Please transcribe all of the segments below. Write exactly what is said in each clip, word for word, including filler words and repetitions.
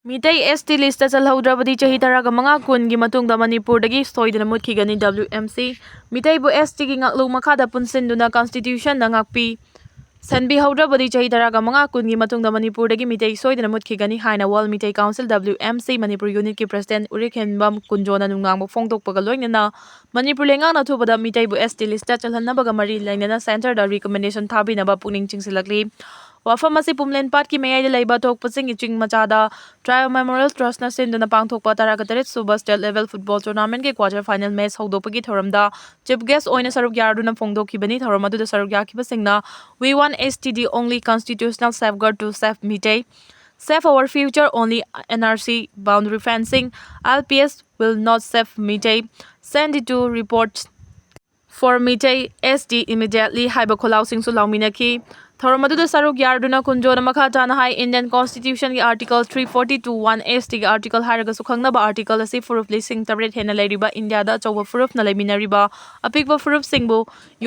Meitei S T list ꯆꯜꯍꯧꯗ꯭ꯔꯕꯗꯤ ꯆꯍꯤ ꯇꯔꯥꯒ ꯃꯉꯥ ꯀꯨꯟꯒꯤ ꯃꯇꯨꯡꯗ ꯃꯅꯤꯄꯨꯔꯗꯒꯤ ꯁꯣꯏꯗꯅ ꯃꯨꯠꯈꯤꯒꯅꯤ꯫ W M C꯫ ꯃꯤꯇꯩꯕꯨ S T ꯒꯤ ꯉꯥꯛꯂꯨ ꯃꯈꯥꯗ ꯄꯨꯟꯁꯤꯟꯗꯨꯅ constitution ꯅ ꯉꯥꯛꯄꯤ ꯁꯟꯕꯤꯍꯧꯗ꯭ꯔꯕꯗꯤ ꯆꯍꯤ ꯇꯔꯥꯒ ꯃꯉꯥ ꯀꯨꯟꯒꯤ ꯃꯇꯨꯡꯗ ꯃꯅꯤꯄꯨꯔꯗꯒꯤ ꯃꯤꯇꯩ ꯁꯣꯏꯗꯅ ꯃꯨꯠꯈꯤꯒꯅꯤ ꯍꯥꯏꯅ World Meitei Council, W M C, Manipur unit ꯀꯤ president ꯎꯔꯤꯈꯦꯟꯕꯝ ꯀꯨꯟꯖꯣꯅ ꯅꯨꯡꯅꯥꯡꯕ ꯐꯣꯡꯗꯣꯛꯄꯒ ꯂꯣꯏꯅꯅ ꯃꯅꯤꯄꯨꯔ ꯂꯩꯉꯥꯛꯅ ꯑꯊꯨꯕꯗ ꯃꯤꯇꯩꯕꯨ S T list ꯆꯜꯍꯟꯅꯕꯒ ꯃꯔꯤ ꯂꯩꯅꯅ centre ꯗ recommendation ꯊꯥꯕꯤꯅꯕ ꯄꯨꯛꯅꯤꯡ ꯆꯤꯡꯁꯤꯜꯂꯛꯂꯤ꯫ ꯋꯥꯐꯝ ꯑꯁꯤ ꯄꯨꯝꯂꯦꯟ ꯄꯥꯠꯀꯤ ꯃꯌꯥꯏꯗ ꯂꯩꯕ ꯊꯣꯛꯄ ꯆꯤꯡꯒꯤ ꯆꯤꯡ ꯃꯆꯥꯗ Trial Memorial Trust ꯅ ꯁꯤꯟꯗꯨꯅ ꯄꯥꯡꯊꯣꯛꯄ ꯇꯔꯥꯒ ꯇꯔꯦꯠ ꯁꯨꯕ state level football tournament ꯀꯤ quarter final match ꯍꯧꯗꯣꯛꯄꯒꯤ ꯊꯧꯔꯝꯗ chief guest ꯑꯣꯏꯅ ꯁꯔꯨꯛ ꯌꯥꯗꯨꯅ ꯐꯣꯡꯗꯣꯛꯈꯤꯕꯅꯤ꯫ ꯊꯧꯔꯝ ꯑꯗꯨꯗ ꯁꯔꯨꯛ ꯌꯥꯈꯤꯕꯁꯤꯡꯅ We want S T D only constitutional safeguard to save Meitei, save our future only N R C boundary fencing, L P S will not save Meitei, send it to report for Meitei S T immediately ꯍꯥꯏꯕ ꯈꯣꯜꯂꯥꯎꯁꯤꯡꯁꯨ ꯂꯥꯎꯃꯤꯟꯅꯈꯤ꯫ ꯊꯧꯔꯝ ꯑꯗꯨꯗ ꯁꯔꯨꯛ ꯌꯥꯔꯗꯨꯅ ꯀꯨꯟꯖꯣꯅ ꯃꯈꯥ ꯇꯥꯅ ꯍꯥꯏ, Indian Constitution ꯒꯤ Article three forty two one S T ꯒꯤ article ꯍꯥꯏꯔꯒꯁꯨ ꯈꯪꯅꯕ article ꯑꯁꯤ ꯐꯨꯔꯨꯞ ꯂꯤꯁꯤꯡ ꯇꯔꯦꯠ ꯍꯦꯟꯅ ꯂꯩꯔꯤꯕ ꯏꯟꯗꯤꯌꯥꯗ ꯑꯆꯧꯕ ꯐꯨꯔꯨꯞꯅ ꯂꯩꯃꯤꯟꯅꯔꯤꯕ ꯑꯄꯤꯛꯄ ꯐꯨꯔꯨꯞꯁꯤꯡꯕꯨ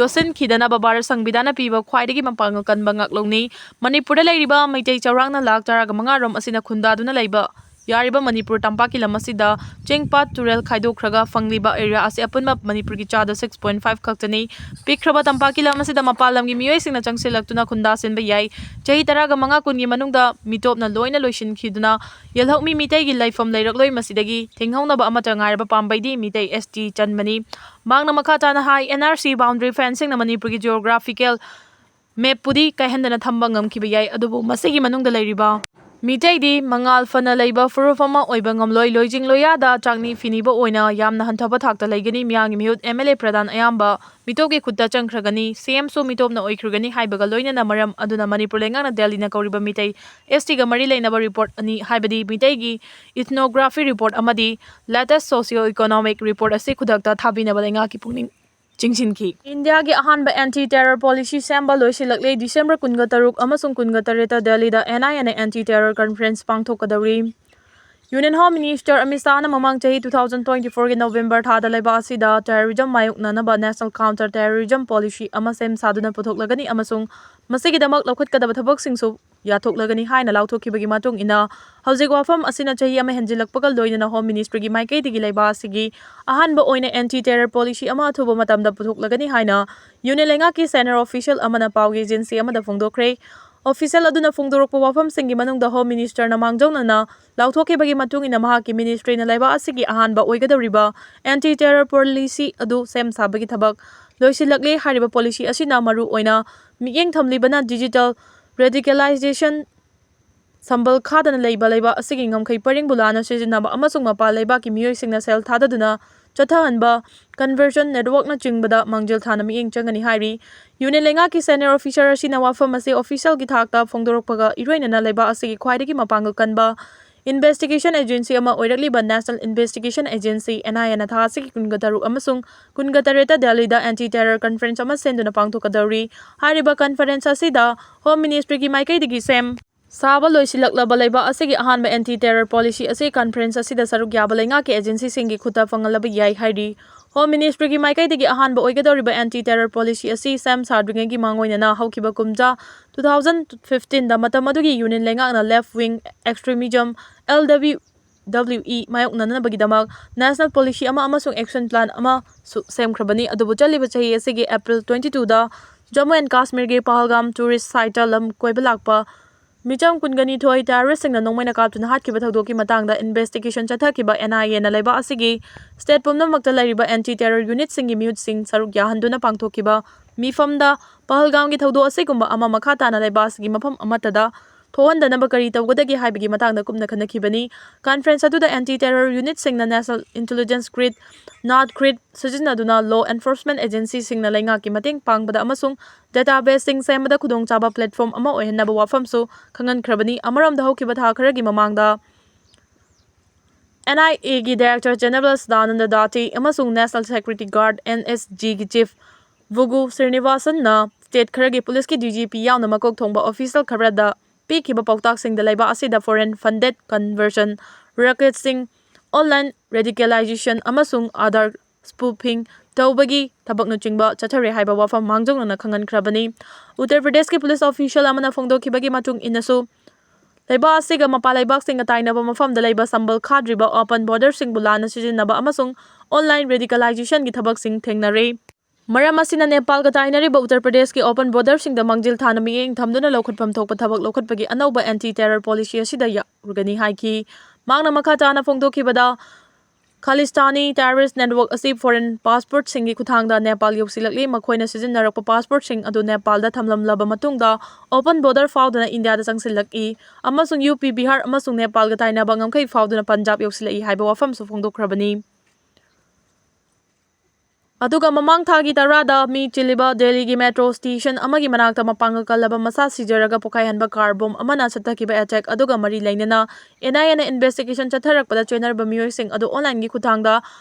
ꯌꯣꯠꯁꯤꯟꯈꯤꯗꯅꯕ ꯚꯥꯔꯠ ꯁꯪꯕꯤꯙꯥꯟꯅ ꯄꯤꯕ ꯈ꯭ꯋꯥꯏꯗꯒꯤ ꯃꯄꯥꯡꯒꯜ ꯀꯟꯕ ꯉꯥꯛꯂꯧꯅꯤ꯫ ꯃꯅꯤꯄꯨꯔꯗ ꯂꯩꯔꯤꯕ ꯃꯩꯇꯩ ꯆꯥꯎꯔꯥꯛꯅ ꯂꯥꯈ ꯇꯔꯥꯒ ꯃꯉꯥ ꯔꯣꯝ ꯑꯁꯤꯅ ꯈꯨꯟꯗꯥꯗꯨꯅ ꯂꯩꯕ ꯌꯥꯔꯤꯕ ꯃꯅꯤꯄꯨꯔ ꯇꯝꯄꯥꯛꯀꯤ ꯂꯝ ꯑꯁꯤꯗ ꯆꯤꯡ ꯄꯥꯠ ꯇꯨꯔꯦꯜ ꯈꯥꯏꯗꯣꯛꯈ꯭ꯔꯒ ꯐꯪꯂꯤꯕ area ꯑꯁꯤ ꯑꯄꯨꯟꯕ ꯃꯅꯤꯄꯨꯔꯒꯤ ꯆꯥꯗ six point five ꯈꯛꯇꯅꯤ꯫ ꯄꯤꯛꯈ꯭ꯔꯕ ꯇꯝꯄꯥꯛꯀꯤ ꯂꯝ ꯑꯁꯤꯗ ꯃꯄꯥꯟ ꯂꯝꯒꯤ ꯃꯤꯑꯣꯏꯁꯤꯡꯅ ꯆꯪꯁꯤꯜꯂꯛꯇꯨꯅ ꯈꯨꯟꯗꯥꯁꯤꯟꯕ ꯌꯥꯏ꯫ ꯆꯍꯤ ꯇꯔꯥꯒ ꯃꯉꯥ ꯀꯨꯟꯒꯤ ꯃꯅꯨꯡꯗ ꯃꯤꯇꯣꯞꯅ ꯂꯣꯏꯅ ꯂꯣꯏꯁꯤꯟꯈꯤꯗꯨꯅ ꯌꯦꯜꯍꯧꯃꯤ ꯃꯤꯇꯩꯒꯤ ꯂꯩꯐꯝ ꯂꯩꯔꯛꯂꯣꯏ꯫ ꯃꯁꯤꯗꯒꯤ ꯊꯤꯡꯍꯧꯅꯕ ꯑꯃꯠꯇ ꯉꯥꯏꯔꯕ ꯄꯥꯝꯕꯩꯗꯤ ꯃꯤꯇꯩ S T ꯆꯟꯕꯅꯤ꯫ ꯃꯍꯥꯛꯅ ꯃꯈꯥ ꯇꯥꯅ ꯍꯥꯏ, N R C boundary fencing ꯅ ꯃꯅꯤꯄꯨꯔꯒꯤ geographical map ꯄꯨꯗꯤ ꯀꯥꯏꯍꯟꯗꯅ ꯊꯝꯕ ꯉꯝꯈꯤꯕ ꯌꯥꯏ, ꯑꯗꯨꯕꯨ ꯃꯁꯤꯒꯤ ꯃꯅꯨꯡꯗ ꯂꯩꯔꯤꯕ ꯃꯤꯇꯩꯗꯤ ꯃꯉꯥꯜ ꯐꯅ ꯂꯩꯕ ꯐꯨꯔꯨꯞ ꯑꯃ ꯑꯣꯏꯕ ꯉꯝꯂꯣꯏ꯫ ꯂꯣꯏꯖꯤꯡ ꯂꯣꯏꯌꯥꯗ ꯆꯥꯛꯅꯤ ꯐꯤꯅꯤꯕ ꯑꯣꯏꯅ ꯌꯥꯝꯅ ꯍꯟꯊꯕ ꯊꯥꯛꯇ ꯂꯩꯒꯅꯤ꯫ ꯃꯤꯌꯥꯝꯒꯤ ꯃꯤꯍꯨꯠ, M L A, ꯄ꯭ꯔꯙꯥꯟ ꯑꯌꯥꯝꯕ ꯃꯤꯇꯣꯞꯀꯤ ꯈꯨꯠꯇ ꯆꯪꯈ꯭ꯔꯒꯅꯤ꯫ C M ꯁꯨ ꯃꯤꯇꯣꯞꯅ ꯑꯣꯏꯈ꯭ꯔꯒꯅꯤ ꯍꯥꯏꯕꯒ ꯂꯣꯏꯅꯅ ꯃꯔꯝ ꯑꯗꯨꯅ ꯃꯅꯤꯄꯨꯔ ꯂꯩꯉꯥꯛꯅ ꯗꯦꯜꯂꯤꯅ ꯀꯧꯔꯤꯕ ꯃꯤꯇꯩ S T ꯒ ꯃꯔꯤ ꯂꯩꯅꯕ report ꯑꯅꯤ, ꯍꯥꯏꯕꯗꯤ ꯃꯤꯇꯩꯒꯤ ethnography report ꯑꯃꯗꯤ latest socio-economic report ꯑꯁꯤ ꯈꯨꯗꯛꯇ ꯊꯥꯕꯤꯅꯕ ꯂꯩꯉꯥꯛꯀꯤ ꯄꯨꯛꯅꯤꯡ ꯆꯤꯡꯁꯤꯟꯈꯤ꯫ ꯏꯟꯗꯤꯌꯥꯒꯤ ꯑꯍꯥꯟꯕ anti terror policy ꯁꯦꯝꯕ ꯂꯣꯏꯁꯤꯜꯂꯛꯂꯦ꯫ ꯗꯤꯁꯦꯝꯕꯔ ꯀꯨꯟꯒ ꯇꯔꯨꯛ ꯑꯃꯁꯨꯡ ꯀꯨꯟꯒ ꯇꯔꯦꯠꯇ ꯗꯦꯜꯂꯤꯗ N I N A anti terror conference ꯄꯥꯡꯊꯣꯛꯀꯗꯧꯔꯤ꯫ Union Home Minister Amit ꯁꯥꯍꯅ ꯃꯃꯥꯡ ꯆꯍꯤ two thousand twenty four ꯒꯤ ꯅꯣꯕꯦꯝꯕꯔ ꯊꯥꯗ ꯂꯩꯕꯥꯛ ꯑꯁꯤꯗ terrorism ꯃꯥꯌꯣꯛꯅꯅꯕ national counter terrorism policy ꯑꯃ ꯁꯦꯝ ꯁꯥꯗꯨꯅ ꯄꯨꯊꯣꯛꯂꯒꯅꯤ ꯑꯃꯁꯨꯡ ꯃꯁꯤꯒꯤꯗꯃꯛ ꯂꯧꯈꯠꯀꯗꯕ ꯊꯕꯛꯁꯤꯡꯁꯨ ꯌꯥꯊꯣꯛꯂꯒꯅꯤ ꯍꯥꯏꯅ ꯂꯥꯎꯊꯣꯛꯈꯤꯕꯒꯤ ꯃꯇꯨꯡ ꯏꯟꯅ, ꯍꯧꯖꯤꯛ ꯋꯥꯐꯝ ꯑꯁꯤꯅ ꯆꯍꯤ ꯑꯃ ꯍꯦꯟꯖꯤꯜꯂꯛꯄꯒ ꯂꯣꯏꯅꯅ Home Ministryꯒꯤ ꯃꯥꯏꯀꯩꯗꯒꯤ ꯂꯩꯕꯥꯛ ꯑꯁꯤꯒꯤ ꯑꯍꯥꯟꯕ ꯑꯣꯏꯅ anti terror policy ꯑꯃ ꯑꯊꯨꯕ ꯃꯇꯝꯗ ꯄꯨꯊꯣꯛꯂꯒꯅꯤ ꯍꯥꯏꯅ Union ꯂꯩꯉꯥꯛꯀꯤ senior official ꯑꯃꯅ ꯄꯥꯎꯒꯤ agency ꯑꯃꯗ ꯐꯣꯡꯗꯣꯛꯈ꯭ꯔꯦ꯫ Official ꯑꯗꯨꯅ ꯐꯣꯡꯗꯣꯔꯛꯄ ꯋꯥꯐꯝꯁꯤꯡꯒꯤ ꯃꯅꯨꯡꯗ Home Ministerꯅ ꯃꯥꯡꯖꯧꯅꯅ ꯂꯥꯎꯊꯣꯛꯈꯤꯕꯒꯤ ꯃꯇꯨꯡ ꯏꯟꯅ ꯃꯍꯥꯛꯀꯤ ministryꯅ ꯂꯩꯕꯥꯛ ꯑꯁꯤꯒꯤ ꯑꯍꯥꯟꯕ ꯑꯣꯏꯒꯗꯧꯔꯤꯕ anti terror policy ꯑꯗꯨ ꯁꯦꯝ ꯁꯥꯕꯒꯤ ꯊꯕꯛ ꯂꯣꯏꯁꯤꯜꯂꯛꯂꯦ꯫ ꯍꯥꯏꯔꯤꯕ policy ꯑꯁꯤꯅ ꯃꯔꯨ ꯑꯣꯏꯅ ꯃꯤꯠꯌꯦꯡ ꯊꯝꯂꯤꯕꯅ digital radicalization ꯁꯝꯕꯜ ꯈꯥꯗꯅ ꯂꯩꯕ ꯂꯩꯕꯥꯛ ꯑꯁꯤꯒꯤ ꯉꯝꯈꯩ ꯄꯔꯤꯡꯕꯨ ꯂꯥꯟꯅ ꯁꯤꯖꯤꯟꯅꯕ ꯑꯃꯁꯨꯡ ꯃꯄꯥꯟ ꯂꯩꯕꯥꯛꯀꯤ ꯃꯤꯑꯣꯏꯁꯤꯡꯅ ꯁꯦꯜ ꯊꯥꯗꯗꯨꯅ ꯆꯠꯊꯍꯟꯕ, conversion networkꯅꯆꯤꯡꯕꯗ ꯃꯥꯡꯖꯤꯜ ꯊꯥꯅ ꯃꯤꯠꯌꯦꯡ ꯆꯪꯒꯅꯤ ꯍꯥꯏꯔꯤ꯫ Union ꯂꯩꯉꯥꯛꯀꯤ senior officer ꯑꯁꯤꯅ ꯋꯥꯐꯝ ꯑꯁꯤ officialꯒꯤ ꯊꯥꯛꯇ ꯐꯣꯡꯗꯣꯔꯛꯄꯒ ꯏꯔꯣꯏꯅꯅ ꯂꯩꯕꯥꯛ ꯑꯁꯤꯒꯤ ꯈ꯭ꯋꯥꯏꯗꯒꯤ ꯃꯄꯥꯡꯒꯜ ꯀꯟꯕ investigation agency ꯑꯃ ꯑꯣꯏꯔꯛꯂꯤꯕ National Investigation Agency, NIAꯅ ꯊꯥ ꯑꯁꯤꯒꯤ ꯀꯨꯟꯒ ꯇꯔꯨꯛ ꯑꯃꯁꯨꯡ ꯀꯨꯟꯒ ꯇꯔꯦꯠꯇ ꯗꯦꯜꯂꯤꯗ anti terror conference ꯑꯃ ꯁꯦꯝꯗꯨꯅ ꯄꯥꯡꯊꯣꯛꯀꯗꯧꯔꯤ꯫ ꯍꯥꯏꯔꯤꯕ conference ꯑꯁꯤꯗ Home Ministryꯒꯤ ꯃꯥꯏꯀꯩꯗꯒꯤ ꯁꯦꯝ ꯁꯥꯕ ꯂꯣꯏꯁꯤꯜꯂꯛꯂꯕ ꯂꯩꯕꯥꯛ ꯑꯁꯤꯒꯤ ꯑꯍꯥꯟꯕ anti terror policy ꯑꯁꯤ conference ꯑꯁꯤꯗ ꯁꯔꯨꯛ ꯌꯥꯕ ꯂꯩꯉꯥꯛꯀꯤ agencyꯁꯤꯡꯒꯤ ꯈꯨꯠꯇ ꯐꯪꯍꯜꯂꯕ ꯌꯥꯏ ꯍꯥꯏꯔꯤ꯫ Home Ministryꯒꯤ ꯃꯥꯏꯀꯩꯗꯒꯤ ꯑꯍꯥꯟꯕ ꯑꯣꯏꯒꯗꯧꯔꯤꯕ anti terror policy ꯑꯁꯤ ꯁꯦꯝ ꯁꯥꯗ꯭ꯔꯤꯉꯩꯒꯤ ꯃꯥꯡꯑꯣꯏꯅꯅ ꯍꯧꯈꯤꯕ ꯀꯨꯝꯖꯥ two thousand fifteenꯗ ꯃꯇꯝ ꯑꯗꯨꯒꯤ Union ꯂꯩꯉꯥꯛꯅ left wing extremism, LWE, ꯃꯥꯌꯣꯛꯅꯅꯕꯒꯤꯗꯃꯛ national policy ꯑꯃ ꯑꯃꯁꯨꯡ action plan ꯑꯃꯁꯨ ꯁꯦꯝꯈ꯭ꯔꯕꯅꯤ꯫ ꯑꯗꯨꯕꯨ ꯆꯠꯂꯤꯕ ꯆꯍꯤ ꯑꯁꯤꯒꯤ April twenty twoꯗ Jammu and Kashmirꯒꯤ ꯄꯍꯜꯒꯥꯝ tourist siteꯇ ꯂꯝ ꯀꯣꯏꯕ ꯂꯥꯛꯄ ꯃꯤꯆꯝ ꯀꯨꯟꯒ ꯅꯤꯊꯣꯏ terroristꯁꯤꯡꯅ ꯅꯣꯡꯃꯩꯅ ꯀꯥꯞꯇꯨꯅ ꯍꯥꯠꯈꯤꯕ ꯊꯧꯗꯣꯛꯀꯤ ꯃꯇꯥꯡꯗ investigation ꯆꯠꯊꯈꯤꯕ NIAꯅ ꯂꯩꯕꯥꯛ ꯑꯁꯤꯒꯤ state ꯄꯨꯝꯅꯃꯛꯇ ꯂꯩꯔꯤꯕ anti terror unitꯁꯤꯡꯒꯤ ꯃꯤꯍꯨꯠꯁꯤꯡ ꯁꯔꯨꯛ ꯌꯥꯍꯟꯗꯨꯅ ꯄꯥꯡꯊꯣꯛꯈꯤꯕ ꯃꯤꯐꯝꯗ ꯄꯍꯜꯒꯥꯝꯒꯤ ꯊꯧꯗꯣꯛ ꯑꯁꯤꯒꯨꯝꯕ ꯑꯃ ꯃꯈꯥ ꯇꯥꯅ ꯂꯩꯕꯥꯛ ꯑꯁꯤꯒꯤ ꯃꯐꯝ ꯑꯃꯠꯇꯗ ꯊꯣꯛꯍꯟꯗꯅꯕ ꯀꯔꯤ ꯇꯧꯒꯗꯒꯦ ꯍꯥꯏꯕꯒꯤ ꯃꯇꯥꯡꯗ ꯀꯨꯞꯅ ꯈꯟꯅꯈꯤꯕꯅꯤ꯫ Conference ꯑꯗꯨꯗ anti terror unitꯁꯤꯡꯅ national intelligence grid, NAT grid ꯁꯤꯖꯤꯟꯅꯗꯨꯅ law enforcement agencyꯁꯤꯡꯅ ꯂꯩꯉꯥꯛꯀꯤ ꯃꯇꯦꯡ ꯄꯥꯡꯕꯗ ꯑꯃꯁꯨꯡ databaseꯁꯤꯡ ꯁꯦꯝꯕꯗ ꯈꯨꯗꯣꯡꯆꯥꯕ platform ꯑꯃ ꯑꯣꯏꯍꯟꯅꯕ ꯋꯥꯐꯝꯁꯨ ꯈꯪꯍꯟꯈ꯭ꯔꯕꯅꯤ꯫ ꯑꯃꯔꯣꯝꯗ, ꯍꯧꯈꯤꯕ ꯊꯥ ꯈꯔꯒꯤ ꯃꯃꯥꯡꯗ NIAꯒꯤ Director General Sadananda Date ꯑꯃꯁꯨꯡ National Security Guard, NSGꯒꯤ chief Vugu Srinivasanꯅ state ꯈꯔꯒꯤ policeꯀꯤ DGP ꯌꯥꯎꯅ ꯃꯀꯣꯛ ꯊꯣꯡꯕ official ꯈꯔꯗ ꯄꯤꯈꯤꯕ ꯄꯥꯎꯇꯥꯛꯁꯤꯡꯗ ꯂꯩꯕꯥꯛ ꯑꯁꯤꯗ foreign funded conversion, racketꯁꯤꯡ, online radicalization ꯑꯃꯁꯨꯡ Aadhaar spoofing ꯇꯧꯕꯒꯤ ꯊꯕꯛꯅꯆꯤꯡꯕ ꯆꯠꯊꯔꯦ ꯍꯥꯏꯕ ꯋꯥꯐꯝ ꯃꯥꯡꯖꯧꯅꯅ ꯈꯪꯍꯟꯈ꯭ꯔꯕꯅꯤ꯫ ꯎꯠꯇꯔ ꯄ꯭ꯔꯗꯦꯁꯀꯤ ꯄꯨꯂꯤꯁ ꯑꯣꯐꯤꯁꯤꯌꯦꯜ ꯑꯃꯅ ꯐꯣꯡꯗꯣꯛꯈꯤꯕꯒꯤ ꯃꯇꯨꯡ ꯏꯟꯅꯁꯨ, ꯂꯩꯕꯥꯛ ꯑꯁꯤꯒ ꯃꯄꯥꯟ ꯂꯩꯕꯥꯛꯁꯤꯡꯒ ꯇꯥꯏꯅꯕ ꯃꯐꯝꯗ ꯂꯩꯕ ꯁꯝꯕꯜ ꯈꯥꯗ꯭ꯔꯤꯕ ꯑꯣꯄꯟ ꯕꯣꯔꯗꯔꯁꯤꯡꯕꯨ ꯂꯥꯟꯅ ꯁꯤꯖꯤꯟꯅꯕ ꯑꯃꯁꯨꯡ ꯑꯣꯟꯂꯥꯏꯟ ꯔꯦꯗꯤꯀꯦꯂꯥꯏꯖꯦꯁꯟꯒꯤ ꯊꯕꯛꯁꯤꯡ ꯊꯦꯡꯅꯔꯦ꯫ ꯃꯔꯝ ꯑꯁꯤꯅ ꯅꯦꯄꯥꯜꯒ ꯇꯥꯏꯅꯔꯤꯕ ꯎꯠꯇꯔ ꯄ꯭ꯔꯗꯦꯁꯀꯤ ꯑꯣꯄꯟ ꯕꯣꯔꯗꯔꯁꯤꯡꯗ ꯃꯥꯡꯖꯤꯜ ꯊꯥꯅ ꯃꯤꯠꯌꯦꯡ ꯊꯝꯗꯨꯅ ꯂꯧꯈꯠꯐꯝ ꯊꯣꯛꯄ ꯊꯕꯛ ꯂꯧꯈꯠꯄꯒꯤ ꯑꯅꯧꯕ ꯑꯦꯟꯇꯤ ꯇꯦꯔꯔ ꯄꯣꯂꯤꯁꯤ ꯑꯁꯤꯗ ꯌꯥꯎꯔꯒꯅꯤ ꯍꯥꯏꯈꯤ꯫ ꯃꯍꯥꯛꯅ ꯃꯈꯥ ꯇꯥꯅ ꯐꯣꯡꯗꯣꯛꯈꯤꯕꯗ, ꯈꯥꯂꯤꯁꯇꯥꯅꯤ ꯇꯦꯔꯔꯤꯁ ꯅꯦꯠꯋꯥꯔꯛ ꯑꯁꯤ ꯐꯣꯔꯦꯟ ꯄꯥꯁꯄꯣꯔꯠꯁꯤꯡꯒꯤ ꯈꯨꯠꯊꯥꯡꯗ ꯅꯦꯄꯥꯜ ꯌꯧꯁꯤꯜꯂꯛꯂꯤ꯫ ꯃꯈꯣꯏꯅ ꯁꯤꯖꯤꯟꯅꯔꯛꯄ ꯄꯥꯁꯄꯣꯔꯠꯁꯤꯡ ꯑꯗꯨ ꯅꯦꯄꯥꯜꯗ ꯊꯝꯂꯝꯂꯕ ꯃꯇꯨꯡꯗ ꯑꯣꯄꯟ ꯕꯣꯔꯗꯔ ꯐꯥꯎꯗꯨꯅ ꯏꯟꯗꯤꯌꯥꯗ ꯆꯪꯁꯤꯜꯂꯛꯏ ꯑꯃꯁꯨꯡ ꯌꯨ ꯄꯤ, ꯕꯤꯍꯥꯔ ꯑꯃꯁꯨꯡ ꯅꯦꯄꯥꯜꯒ ꯇꯥꯏꯅꯕ ꯉꯝꯈꯩ ꯐꯥꯎꯗꯨꯅ ꯄꯟꯖꯥꯕ ꯌꯧꯁꯤꯜꯂꯛꯏ ꯍꯥꯏꯕ ꯋꯥꯐꯝꯁꯨ ꯐꯣꯡꯗꯣꯛꯈ꯭ꯔꯕꯅꯤ꯫ ꯑꯗꯨꯒ ꯃꯃꯥꯡ ꯊꯥꯒꯤ ꯇꯔꯥꯗ ꯃꯤ ꯆꯤꯜꯂꯤꯕ ꯗꯦꯜꯂꯤꯒꯤ ꯃꯦꯇ꯭ꯔꯣ ꯁ꯭ꯇꯦꯁꯟ ꯑꯃꯒꯤ ꯃꯅꯥꯛꯇ ꯃꯄꯥꯡꯒꯜ ꯀꯜꯂꯕ ꯃꯁꯥ ꯁꯤꯖꯔꯒ ꯄꯣꯈꯥꯏꯍꯟꯕ ꯀꯥꯔ ꯕꯣꯝ ꯑꯃꯅ ꯆꯠꯊꯈꯤꯕ ꯑꯦꯇꯦꯛ ꯑꯗꯨꯒ ꯃꯔꯤ ꯂꯩꯅꯅ ꯑꯦꯟ ꯑꯥꯏ ꯑꯦꯅ ꯏꯟꯚꯦꯁꯇꯤꯒꯦꯁꯟ ꯆꯠꯊꯔꯛꯄꯗ ꯆꯦꯟꯅꯔꯕ ꯃꯤꯑꯣꯏꯁꯤꯡ ꯑꯗꯨ ꯑꯣꯟꯂꯥꯏꯟꯒꯤ ꯈꯨꯠꯊꯥꯡꯗ